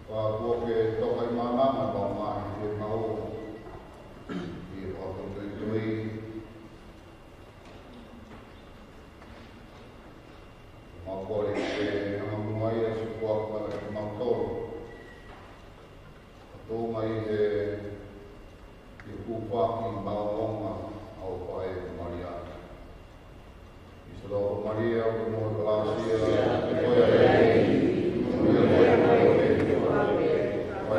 Pea kuo ke toka ʻi māmani homau ngaahi fiemaʻu ʻi he fakatuitui. Mau kole ke ke hanga muʻa ʻo sukuaku mai kiate kimautolu. Tō mai he, he kuo fai ʻi he maʻuʻanga ʻa ho faʻē ko Malia. ʻIsitolo Malia, ʻoku mo e kalāsia, ko e ʻEiki, ko e ʻEiki, ko e ʻEiki.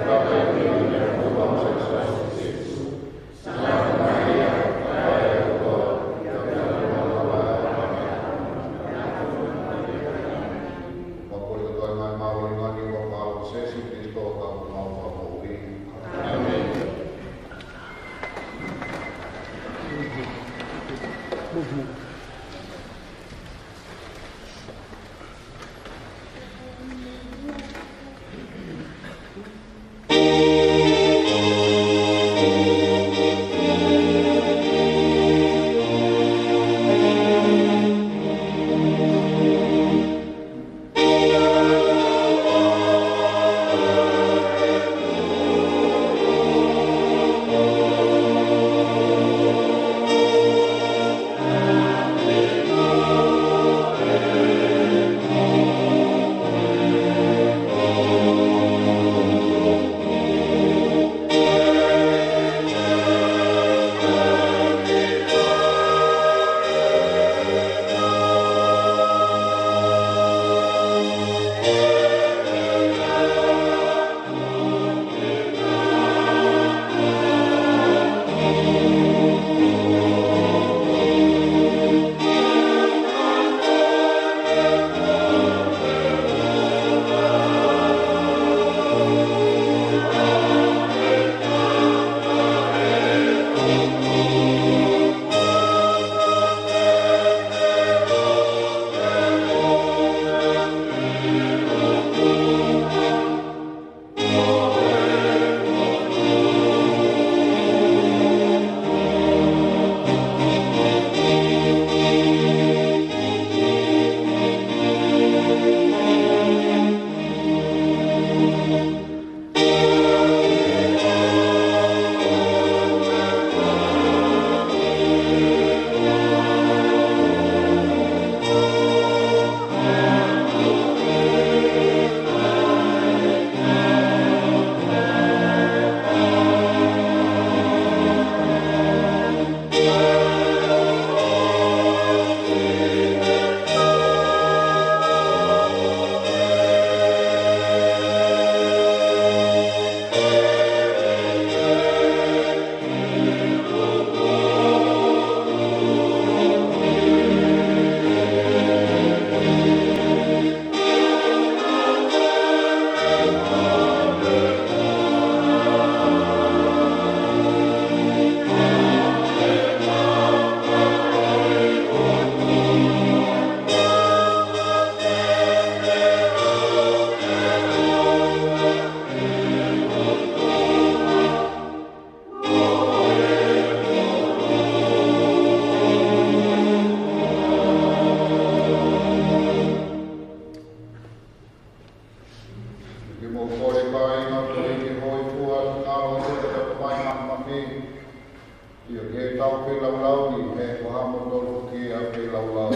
ʻIo, ke tau feilaulau ni, he ko ha motolu ke a feilaulau.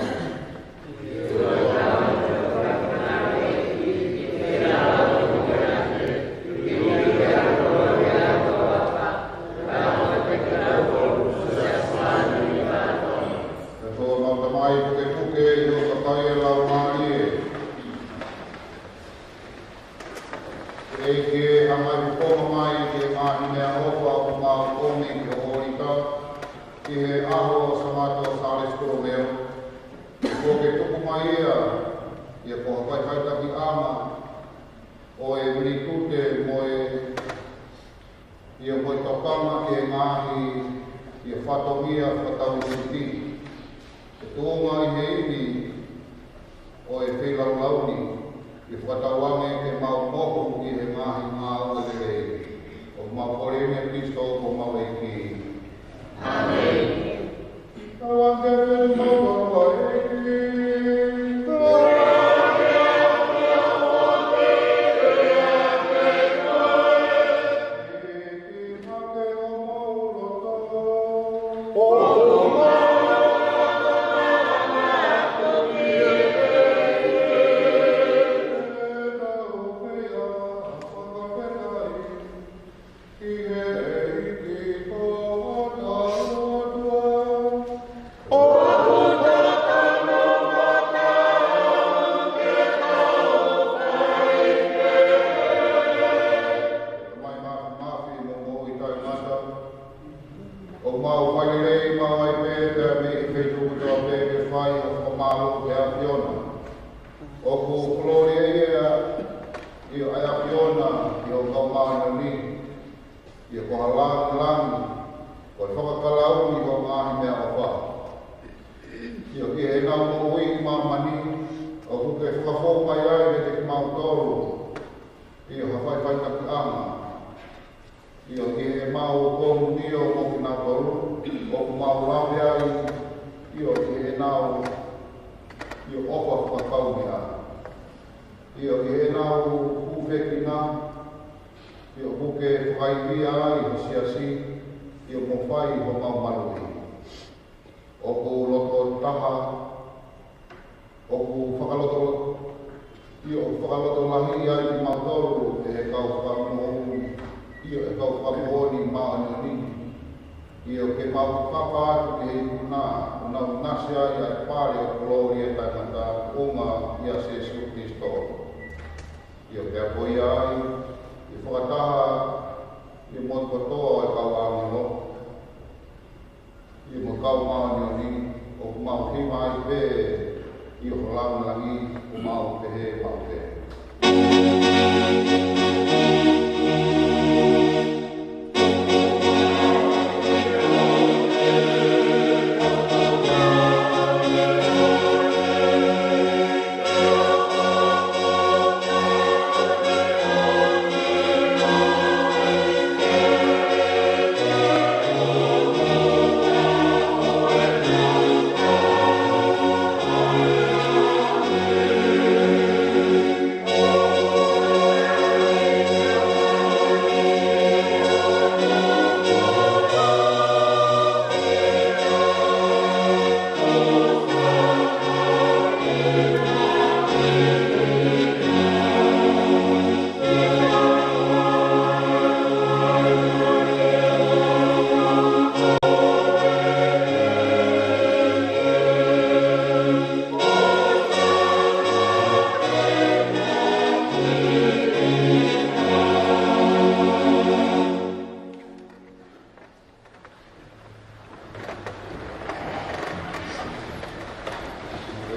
Ko e Tamai pukepuke, ʻio, kakai ʻa e Laumālie. ʻEiki, hanga ʻo ʻomai ke maʻu meʻaʻofa ʻoku mau ʻomi ki ho ʻōlita, ʻi he ʻaho ʻo Sangata Sālesi Kolomeo, kuo ke tuku mai ia, ʻio ko ha faʻifaʻitakiʻanga ʻo e vilitute mo e, ʻio ko e tokanga ki he ngaahi, ʻio fatongia fakatauhisipi. Ke tuʻunga ʻi he ivi ʻo e feilaulau ni, ʻio fakatauange ke mau mohu ʻi he ngaahi ngāue lelei. ʻOku mau kole ni ʻia Kalaisi ko homau ʻEiki. ʻĀmeni. Tauange ke mau ʻEiki. ʻOku mau fai lelei maʻu ai pē, pea mei he feituʻu kotoa pē ke fai ʻo fakamālō ki he ʻAfiona. ʻOku kolōlia ia, ʻio ʻa e ʻAfiona, ʻio ʻa e Kau Māʻoniʻoni, ʻio ko ha lāngilangi, ko e fakakalauni ʻo e ngaahi meʻaʻofa. ʻIo ki heʻenau moʻui ʻi māmani, ʻoku ke fakafou mai ai kiate kimautolu, ʻio ha faʻifaʻitakiʻanga. ʻIo ki heʻemau komunio mo kinautolu, ʻoku mau lave ai, ʻio ki heʻenau, ʻio ʻofa fakakaumeʻa. ʻIo ki heʻenau hūfekina, ʻio ʻoku ke fakaivia ai ho siasi, ʻio mo fai homau maluʻi. ʻOku loto taha, ʻoku fakaloto, ʻio ʻoku fakalotolahiʻi ai kimautolu ʻe he kau fakamoʻoni, ʻio ʻe he kau fakamoʻoni māʻoniʻoni. ʻIo ke mau kapa atu ki he ikuna, ʻo nau ngāsiʻi ai ʻa e pale ʻo e kolōlia taʻengata, ʻuhinga ʻia Sīsū Kalaisi. ʻIo pea ko ia ai, ʻio fakataha, ʻio mo e kotoa ʻo e kau ʻāngelo, ʻio mo e Kau Māʻoniʻoni, ʻoku mau hiva ai pē, ʻio ho lāngilangi, ʻoku mau pehē maʻu pē.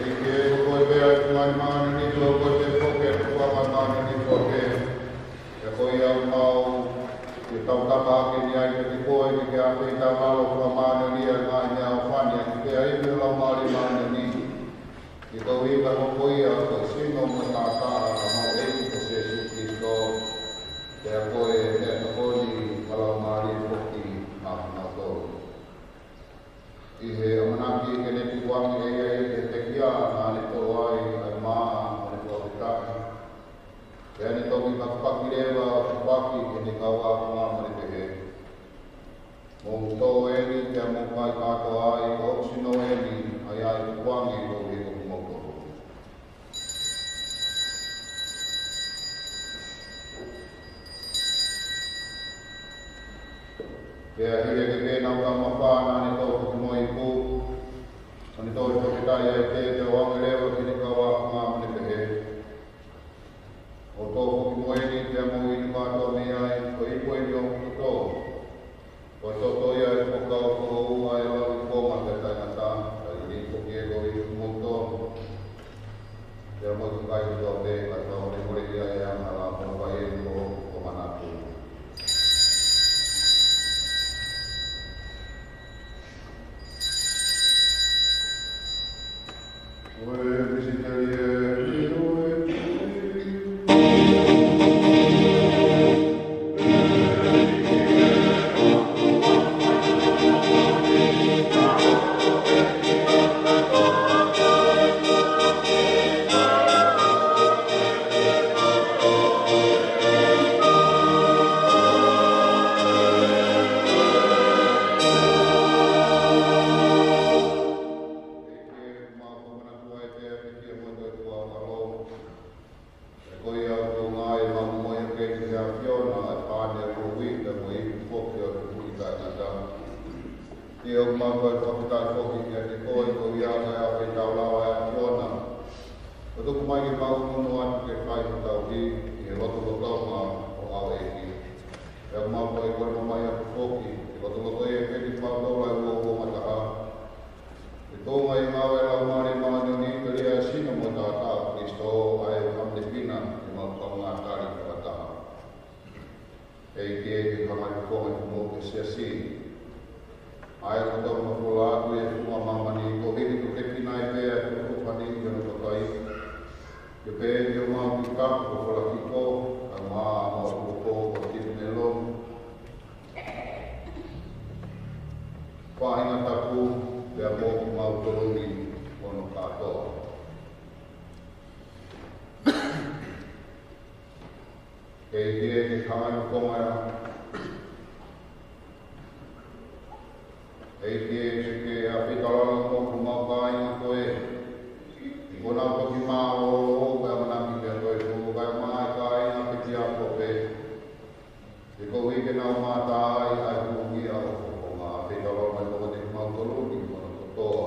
ʻEiki, ko koe pē ʻa e Tuʻi māʻoniʻoni, ko koe pē foki ʻa e tuʻunga māʻoniʻoni foki. Pea ko ia ʻoku mau, ʻio tautapa hake ni ai kiate koe, ke ke ʻafeʻi taʻemālō fakamāʻoniʻoniʻi ʻa e ngaahi meʻaʻofa ni, ʻa e kiʻi pea ʻi he Laumālie Māʻoniʻoni. Ke tau ʻilo ko ia ko e sino mo e taʻataʻa ʻo homau ʻEiki ko Sīsū Kalaisi. Pea ko e meʻatokoni ʻa e Laumālie foki maʻa kimautolu. ʻI he ʻamanaki ke ne tukuange ʻe ia ʻi he pekia, naʻa ne toʻo ai ʻa e mā, mo ne fakafetaʻi. Pea ne toki pakipaki leva ʻo tupaki ki heʻene kau ākonga mo ne pehē: Mou tō eni, Pea hili ʻa e kē pē ʻenau taumafā naʻa ne tō foki mo e ipu, ʻo ne toe toketā ai pē, pea ʻoange leva ki heʻene kau ākonga ʻo ne pehē: Mou tō foki mo eni, pea mou inu kātoa mei ai, ko e ipu eni ʻo hoku toto, ko e toto ia ʻo e Fuakava Foʻou, ʻa ia ʻe lau ʻi Tonga pea taʻengata. Kae ʻumaʻā foki ʻa e ipu mo e toto, pea mo e kakai kotoa pē, kae fakamolemoleʻi ʻa e angahala, pea fai eni ko hoku manatu. Ko ia ʻoku mau moʻui ʻa e keni ʻa e ʻAfiona, ʻa e pane ʻo e moʻui, pea mo e ipu foki ʻo e moʻui taʻengata. ʻIo, ʻoku mau fakafetaʻi foki kiate koe, koeʻuhi ko e ʻafio taulava ʻa e ʻAfiona, ʻo tuku mai ke mau ʻunu atu ke fai hotau tauhi ʻi he lotolotonga ʻo e ʻEiki. Pea ʻoku mau kole mai atu foki ke lotolotonga ʻa e keni ʻo kimautolu ʻe ua ua mā taha, ke tō mai ʻa e ngāue ʻa e Laumālie Māʻoniʻoni, ke lea ʻa e sino mo e taʻataʻa ʻo Kalaisi, ʻa ia ʻoku ne fina ʻi heʻemau kaungā tali fakataha. ʻEiki, ke hanga ʻe he fofonga ʻo e Siasi, ʻa ia ʻoku tau mafola atu ʻi he funga māmani, ko e hili ʻoku ke fina ai pē ʻa e kau fāmili ʻi hono kakai, ke pehē ki homau kiʻi kapu ko Folakiko, kae ʻumaʻā homau uofo ko Timu Neloni, faʻahinga tapu, pea mo kimautolu ni hono kātoa. ʻEiki, ke hanga ʻe he fofonga, ʻEiki, ke ke ʻafio taulava mo homau kāinga ko ē, ʻi heʻenau toki mālōlō, pea ʻamanaki kiate koe, ko e kakai mai kāinga pē ki he ʻaho pē, koeʻuhi ke nau mamata ai ʻa e moʻunga ʻo e fofonga. ʻAfio taulava mai mo kimautolu ni hono kotoa.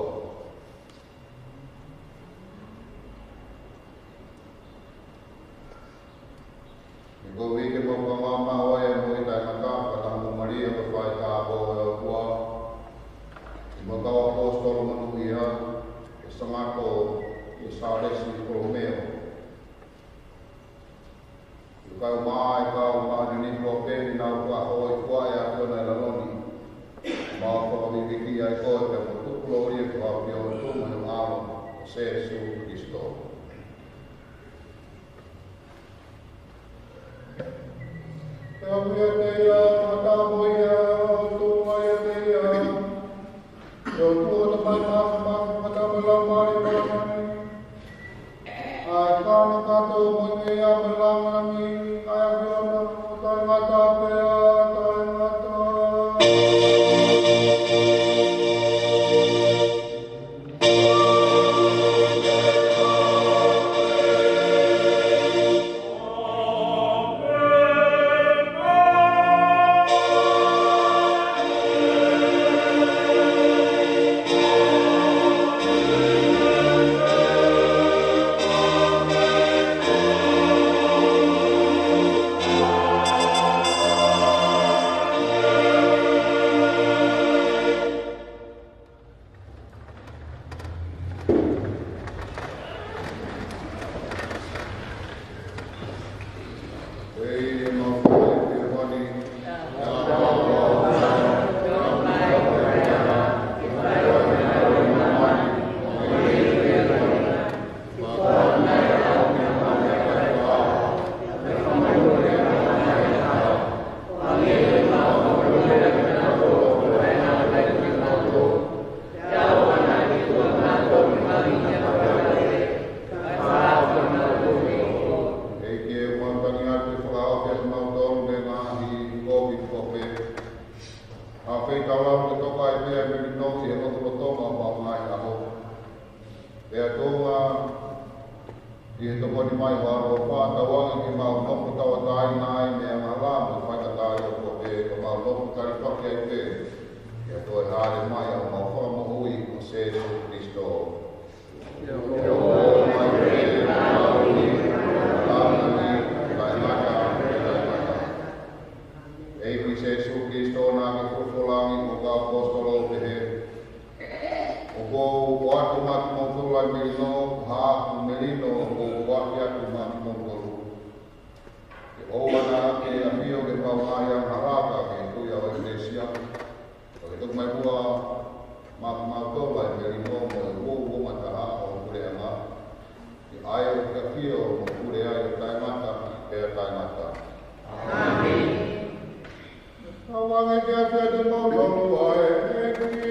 Koeʻuhi ke mau kaungā maʻu ʻa e moʻui taʻengata, fakataha mo Malia ko e faʻē tāupoʻou ʻo e ʻOtua, pea mo e kau ʻaposetolo monūʻia, ʻa Sangato, ʻa Sālesi Polomeo, kae ʻumaʻā ʻa e kau māʻoniʻoni kotoa pē naʻa nau fakahōifua ʻa e ʻAfiona ʻi lalo ni. Mau fakaviviki ai koe pea mau tukuloli ʻa e kau ʻapi ʻo e tuʻu mo e ʻAlo ko Sēsū Kalaisi. Pea ʻoku ʻiate ia, pea mo ia, pea ʻoku tuʻu mai ʻiate ia, pea ʻoku tuʻu ʻo Tamai Māfimafi, pea mo e Laumālie Māʻoniʻoni, ʻa e kau kātoa moʻui ʻi he ʻaho mo e lāngilangi, ʻa ia ʻoku ʻiate ia ʻo taʻengata pea taʻengata. ʻEiki, ʻoku mau tangi atu ke fakahaofi ʻa kimautolu mei he ngaahi kovi kope. ʻAfio taulava ke toka ai pē ʻa e melino ʻi he lotolotonga ʻo e ngaahi ʻaho. Pea tuʻunga ʻi he tokoni mai ʻa ho ʻAlo, fakatauange ke mau nofo tauʻatāina ai mei he angahala mo e faingataʻa ʻo e kope. ʻo mau nofo talifaki ai pē ki he toe hāʻele mai ʻa homau Fakamoʻui ko Sēsū Kalaisi. ʻIo, ʻo mai pē ʻa e ʻaho ni, taʻengata pea taʻengata. ʻEiki Sēsū Kalaisi, naʻa ke folofola ange ki ho kau ʻaposetolo ʻo pehē: ʻOku ou ʻoatu maʻa kimoutolu ʻa e melino, ko haʻaku melino ʻoku ou foaki atu maʻa kimoutolu. Ke ʻoua naʻa ke ʻafio ki he ngaahi angahala, ka ke tui ʻa e ʻEkelesia. Pea ke toki mai muʻa maʻa kimautolu ʻa e melino mo e uouongataha ʻo e puleʻanga. Ke ʻai ʻo ke ʻafio mo pule ai ʻo taʻengata pea taʻengata. ʻĀmeni. Tauange ke ʻafio ʻiate kimoutolu ʻa e ʻEiki.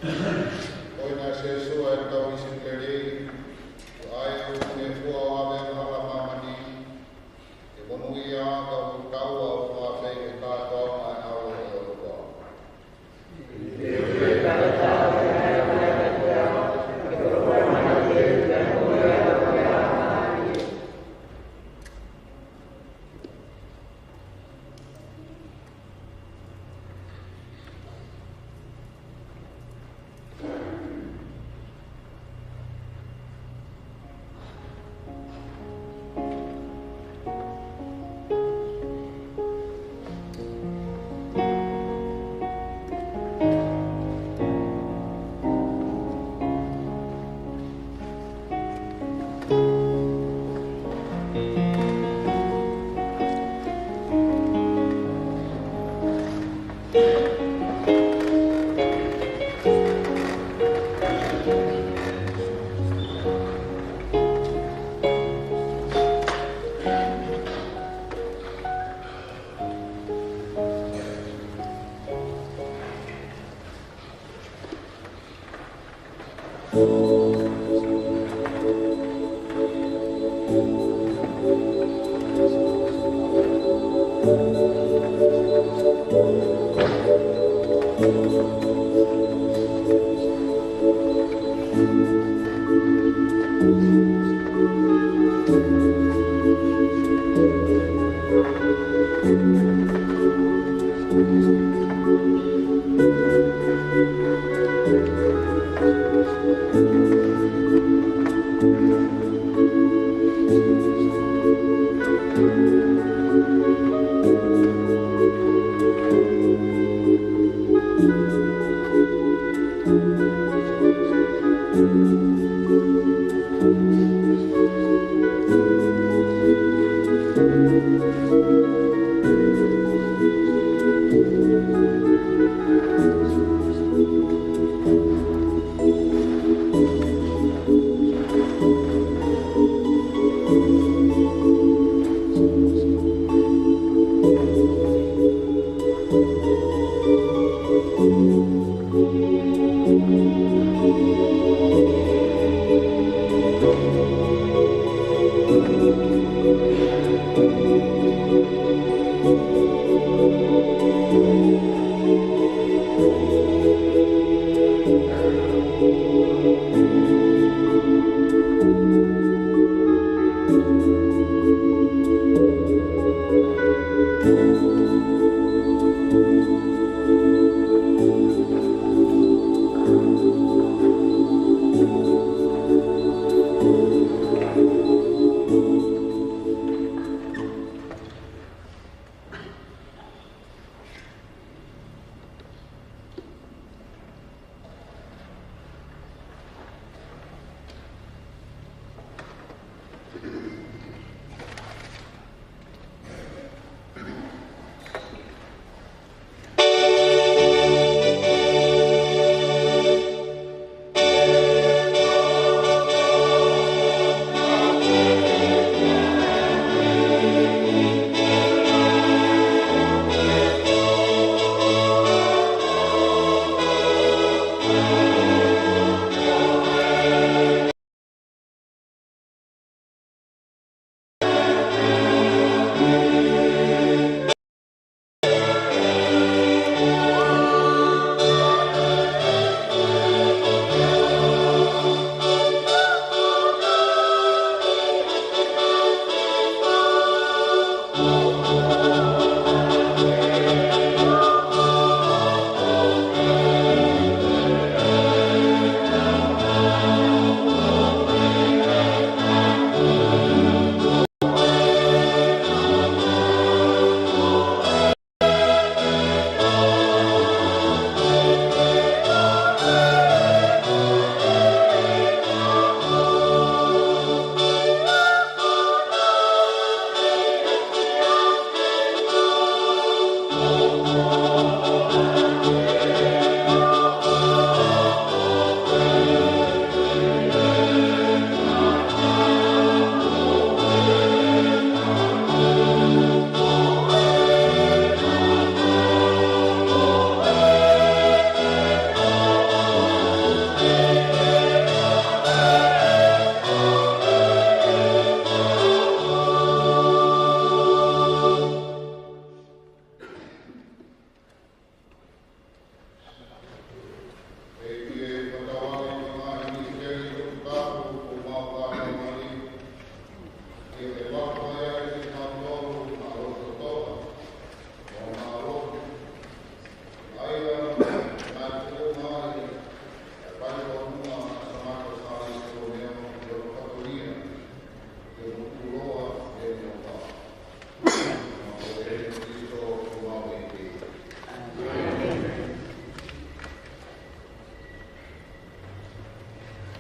Ko ia ʻa Sēsū ʻa e tauhi sīpeli, ko ia ʻoku ne fua ʻo ʻave ʻa e angahala ʻa māmani. Ke monūʻia ka ʻoku tau ʻo fakaafeʻi ʻe kātoa ʻa e ʻAlo ʻo e ʻOtua.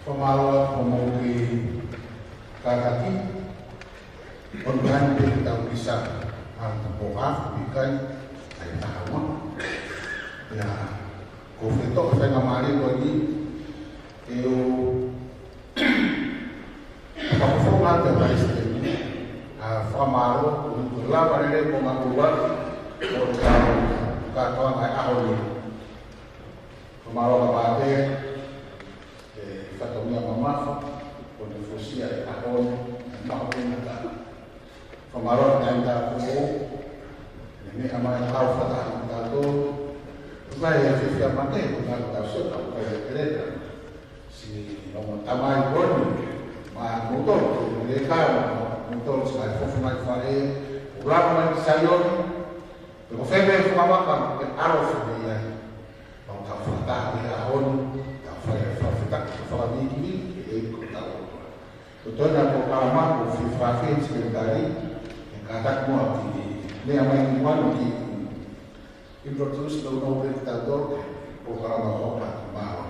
Fakamālō atu ki he kātaki. ʻOku ʻi ai pē ʻetau misa ʻa e tapu ʻa e ʻaho ni, ʻa e taha ua. ʻIo, ko e fetō faingamālie ko eni, ʻe u fakafofonga atu ki he palesiteni, ʻa e fakamālō, ʻoku lava lelei e konga kuo ʻoatu, ʻo e kātoanga ʻo e ʻaho ni. Fakamālō ʻaupito, ʻe fatongia mamafa, ʻo ne fusia e ʻaho ni, ʻe maho pē na ta. Fakamālō ʻa e taimi tāpuaki, ʻene meʻa mai ʻo fakataha mo kitautolu. Ko e fiefia makehe, ko e tau sio, ko e keleka. Siʻi ongo tamai ko eni, mo kimoutolu, ko e keleka, mo kimoutolu, siʻi ngaahi fofo ngaahi faʻē, ʻoku lava mai ki Saione, pe ko fē pē fuʻu vaka, pe ʻalu fē pē ai. Mau kau fakataha he ʻaho ni, kau fai e fakafetaʻi, fakafetaʻi ki he ʻEiki, ʻa e ʻEiki ko hotau ʻOtua. Ko e toenga ʻo e polokalama, ko e fie fakaafeʻi e sekelitali, ke kātaki muʻa ki he meʻa mai ki muʻa ni ke introduce, ʻo nau pē kitautolu, polokalama ʻo e polokalama.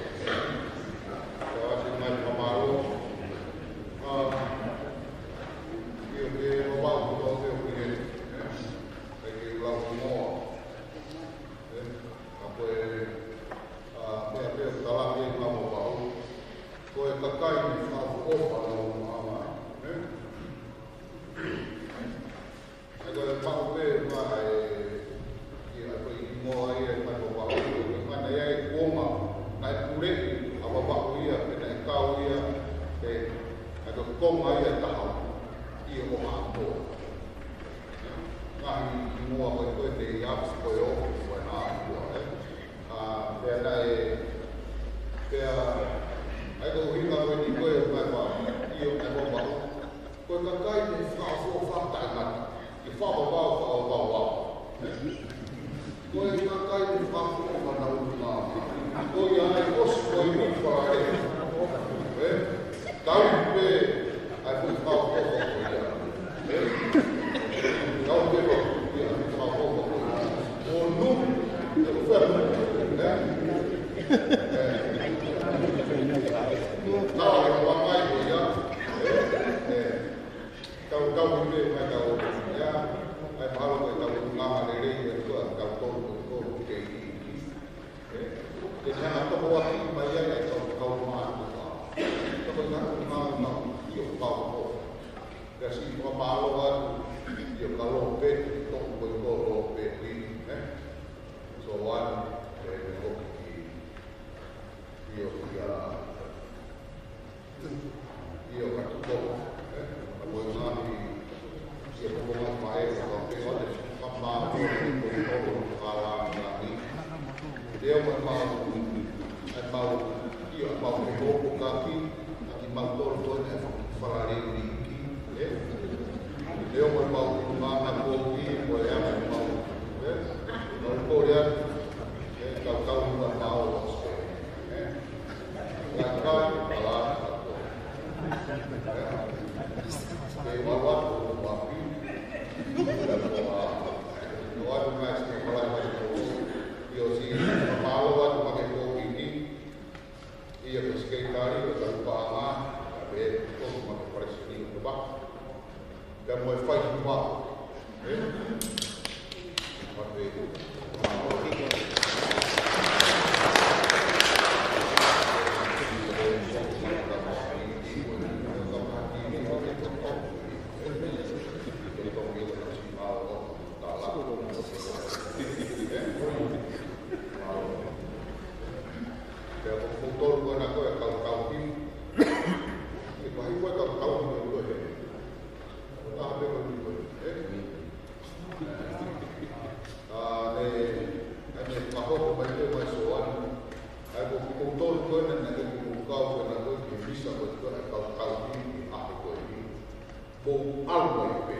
Ka ʻoku ʻasi mai fakamālō. ʻA, ʻio ke vavau ko ʻo ke o pine. ʻE, ʻai ke lau ki moa. ʻE, ka ko e, ʻa, meʻa pē ʻoku talaki ʻe Vavau. Ko e kakai ne fakaʻofoʻofa ʻa Vavau. ʻE? ʻA ia ko e maʻu pē mai, ʻia ko e hingoa ia ʻa Vavau, ko e mana ia e kuonga, naʻe pule ʻa Vavau ia, pea naʻe kau ia, ʻe, ʻa ia ko e konga ia ʻe taha, ʻio ʻo Haʻamoa. Ngaahi hingoa ko ē ko ē te ia ko e o, ko e nā kua, ē. ʻA, pea naʻe, pea, ʻa ia ko e ʻuhinga ko eni ko ē ʻoku mai pā, ʻio ʻa Vavau. Ko e kakai ne fakaʻofoʻofa taʻengata, ke fakavavau, fakavavau. Ko e kakai ne fakaʻofoʻofa naʻa ʻutu mā. Ko ia ʻe ʻosi ko e ʻutu fakalele. ʻE? Tau pē, ʻa e fakaʻofoʻofa ko ia. ʻE? Tau pē, ʻa e fakaʻofoʻofa ko ia. ʻO nu, ʻe ko fea nu. ʻE? ʻE? Tau ʻe ʻoange ko ia. ʻE? ʻE? Tau, tau ki pē mai tau, ia, ʻai mahalo ko e tau nganga lelei, ʻe kua, tau tolu, ko, ko, ke, ke, ke, ke hanga toko atu mai ia, ʻe tau, tau mā, tau mā. Tau ko e nganga, nganga, nganga, ʻio, tau, ko. Pea siʻi fakamālō atu, ʻio, ka lō pē, toko ko e ko lō pē, ʻi, ē? So, ʻoange, ʻe, ʻe, ko, ki, ʻio, ia, ʻio, ka tuʻu, ē? Ka mo e ngaahi, ʻio, ka mo e ngaahi faʻē, ka pē ʻoange, ka mā, ko e toko, ka lā, ka ni. Leo mo e mau, ʻa e mau, ʻio, ʻa e mau ke hoko kaki, ʻa kimautolu ko eni ʻe fakafalaleu ni ki, ē? Leo mo e mau, nganga kovi, mo e anga mau, ē? Mau kole atu, ē, kau kau ni mau, ē? Kai kai, kala, ē? Ke ua ua, ko ua pi. Ua ua, ko ua pi. Ua ua, ko ua pi. ʻIo siʻi, mālō atu ma ke kovi ni. ʻIo ko e sekelitali, ko e tau paʻanga, ka pē, ko ma ke palesiteni, ko ba. Pea mo e fai ki ba. Ē? Ka pē. Pea ko e tolu ko ena ko e kau kau ki. Ke pahi ko e kau kau ki ko e. Ko taha pē ko e ni ko e. Ē? ʻA, ne, ʻa, ne ka hoko mai pē mai Soani. ʻA ia ko kimoutolu ko ena naʻe kei mou kau ko ena ko e ki he misa ko e ko e kau kau ki, ki he ʻaho ko eni. Mou ʻalu mai pē.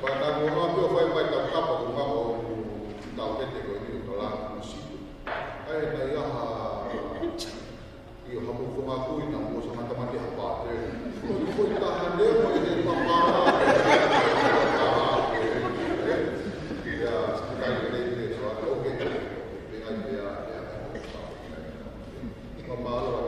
Pea naʻa mou ʻalu pē ʻo fai mai tau kapa ko ngā o tau tete ko eni ʻo tau langa kusi. ʻA ia naʻe ʻi ai ha ʻIo, ha mou fonga kui na, mou sanga tamate ha pātele. Ko i taha leo, ʻe te papa. Ia, sikai ke lei te, so, ʻoke. Pea ngai pea, pea. Mālō,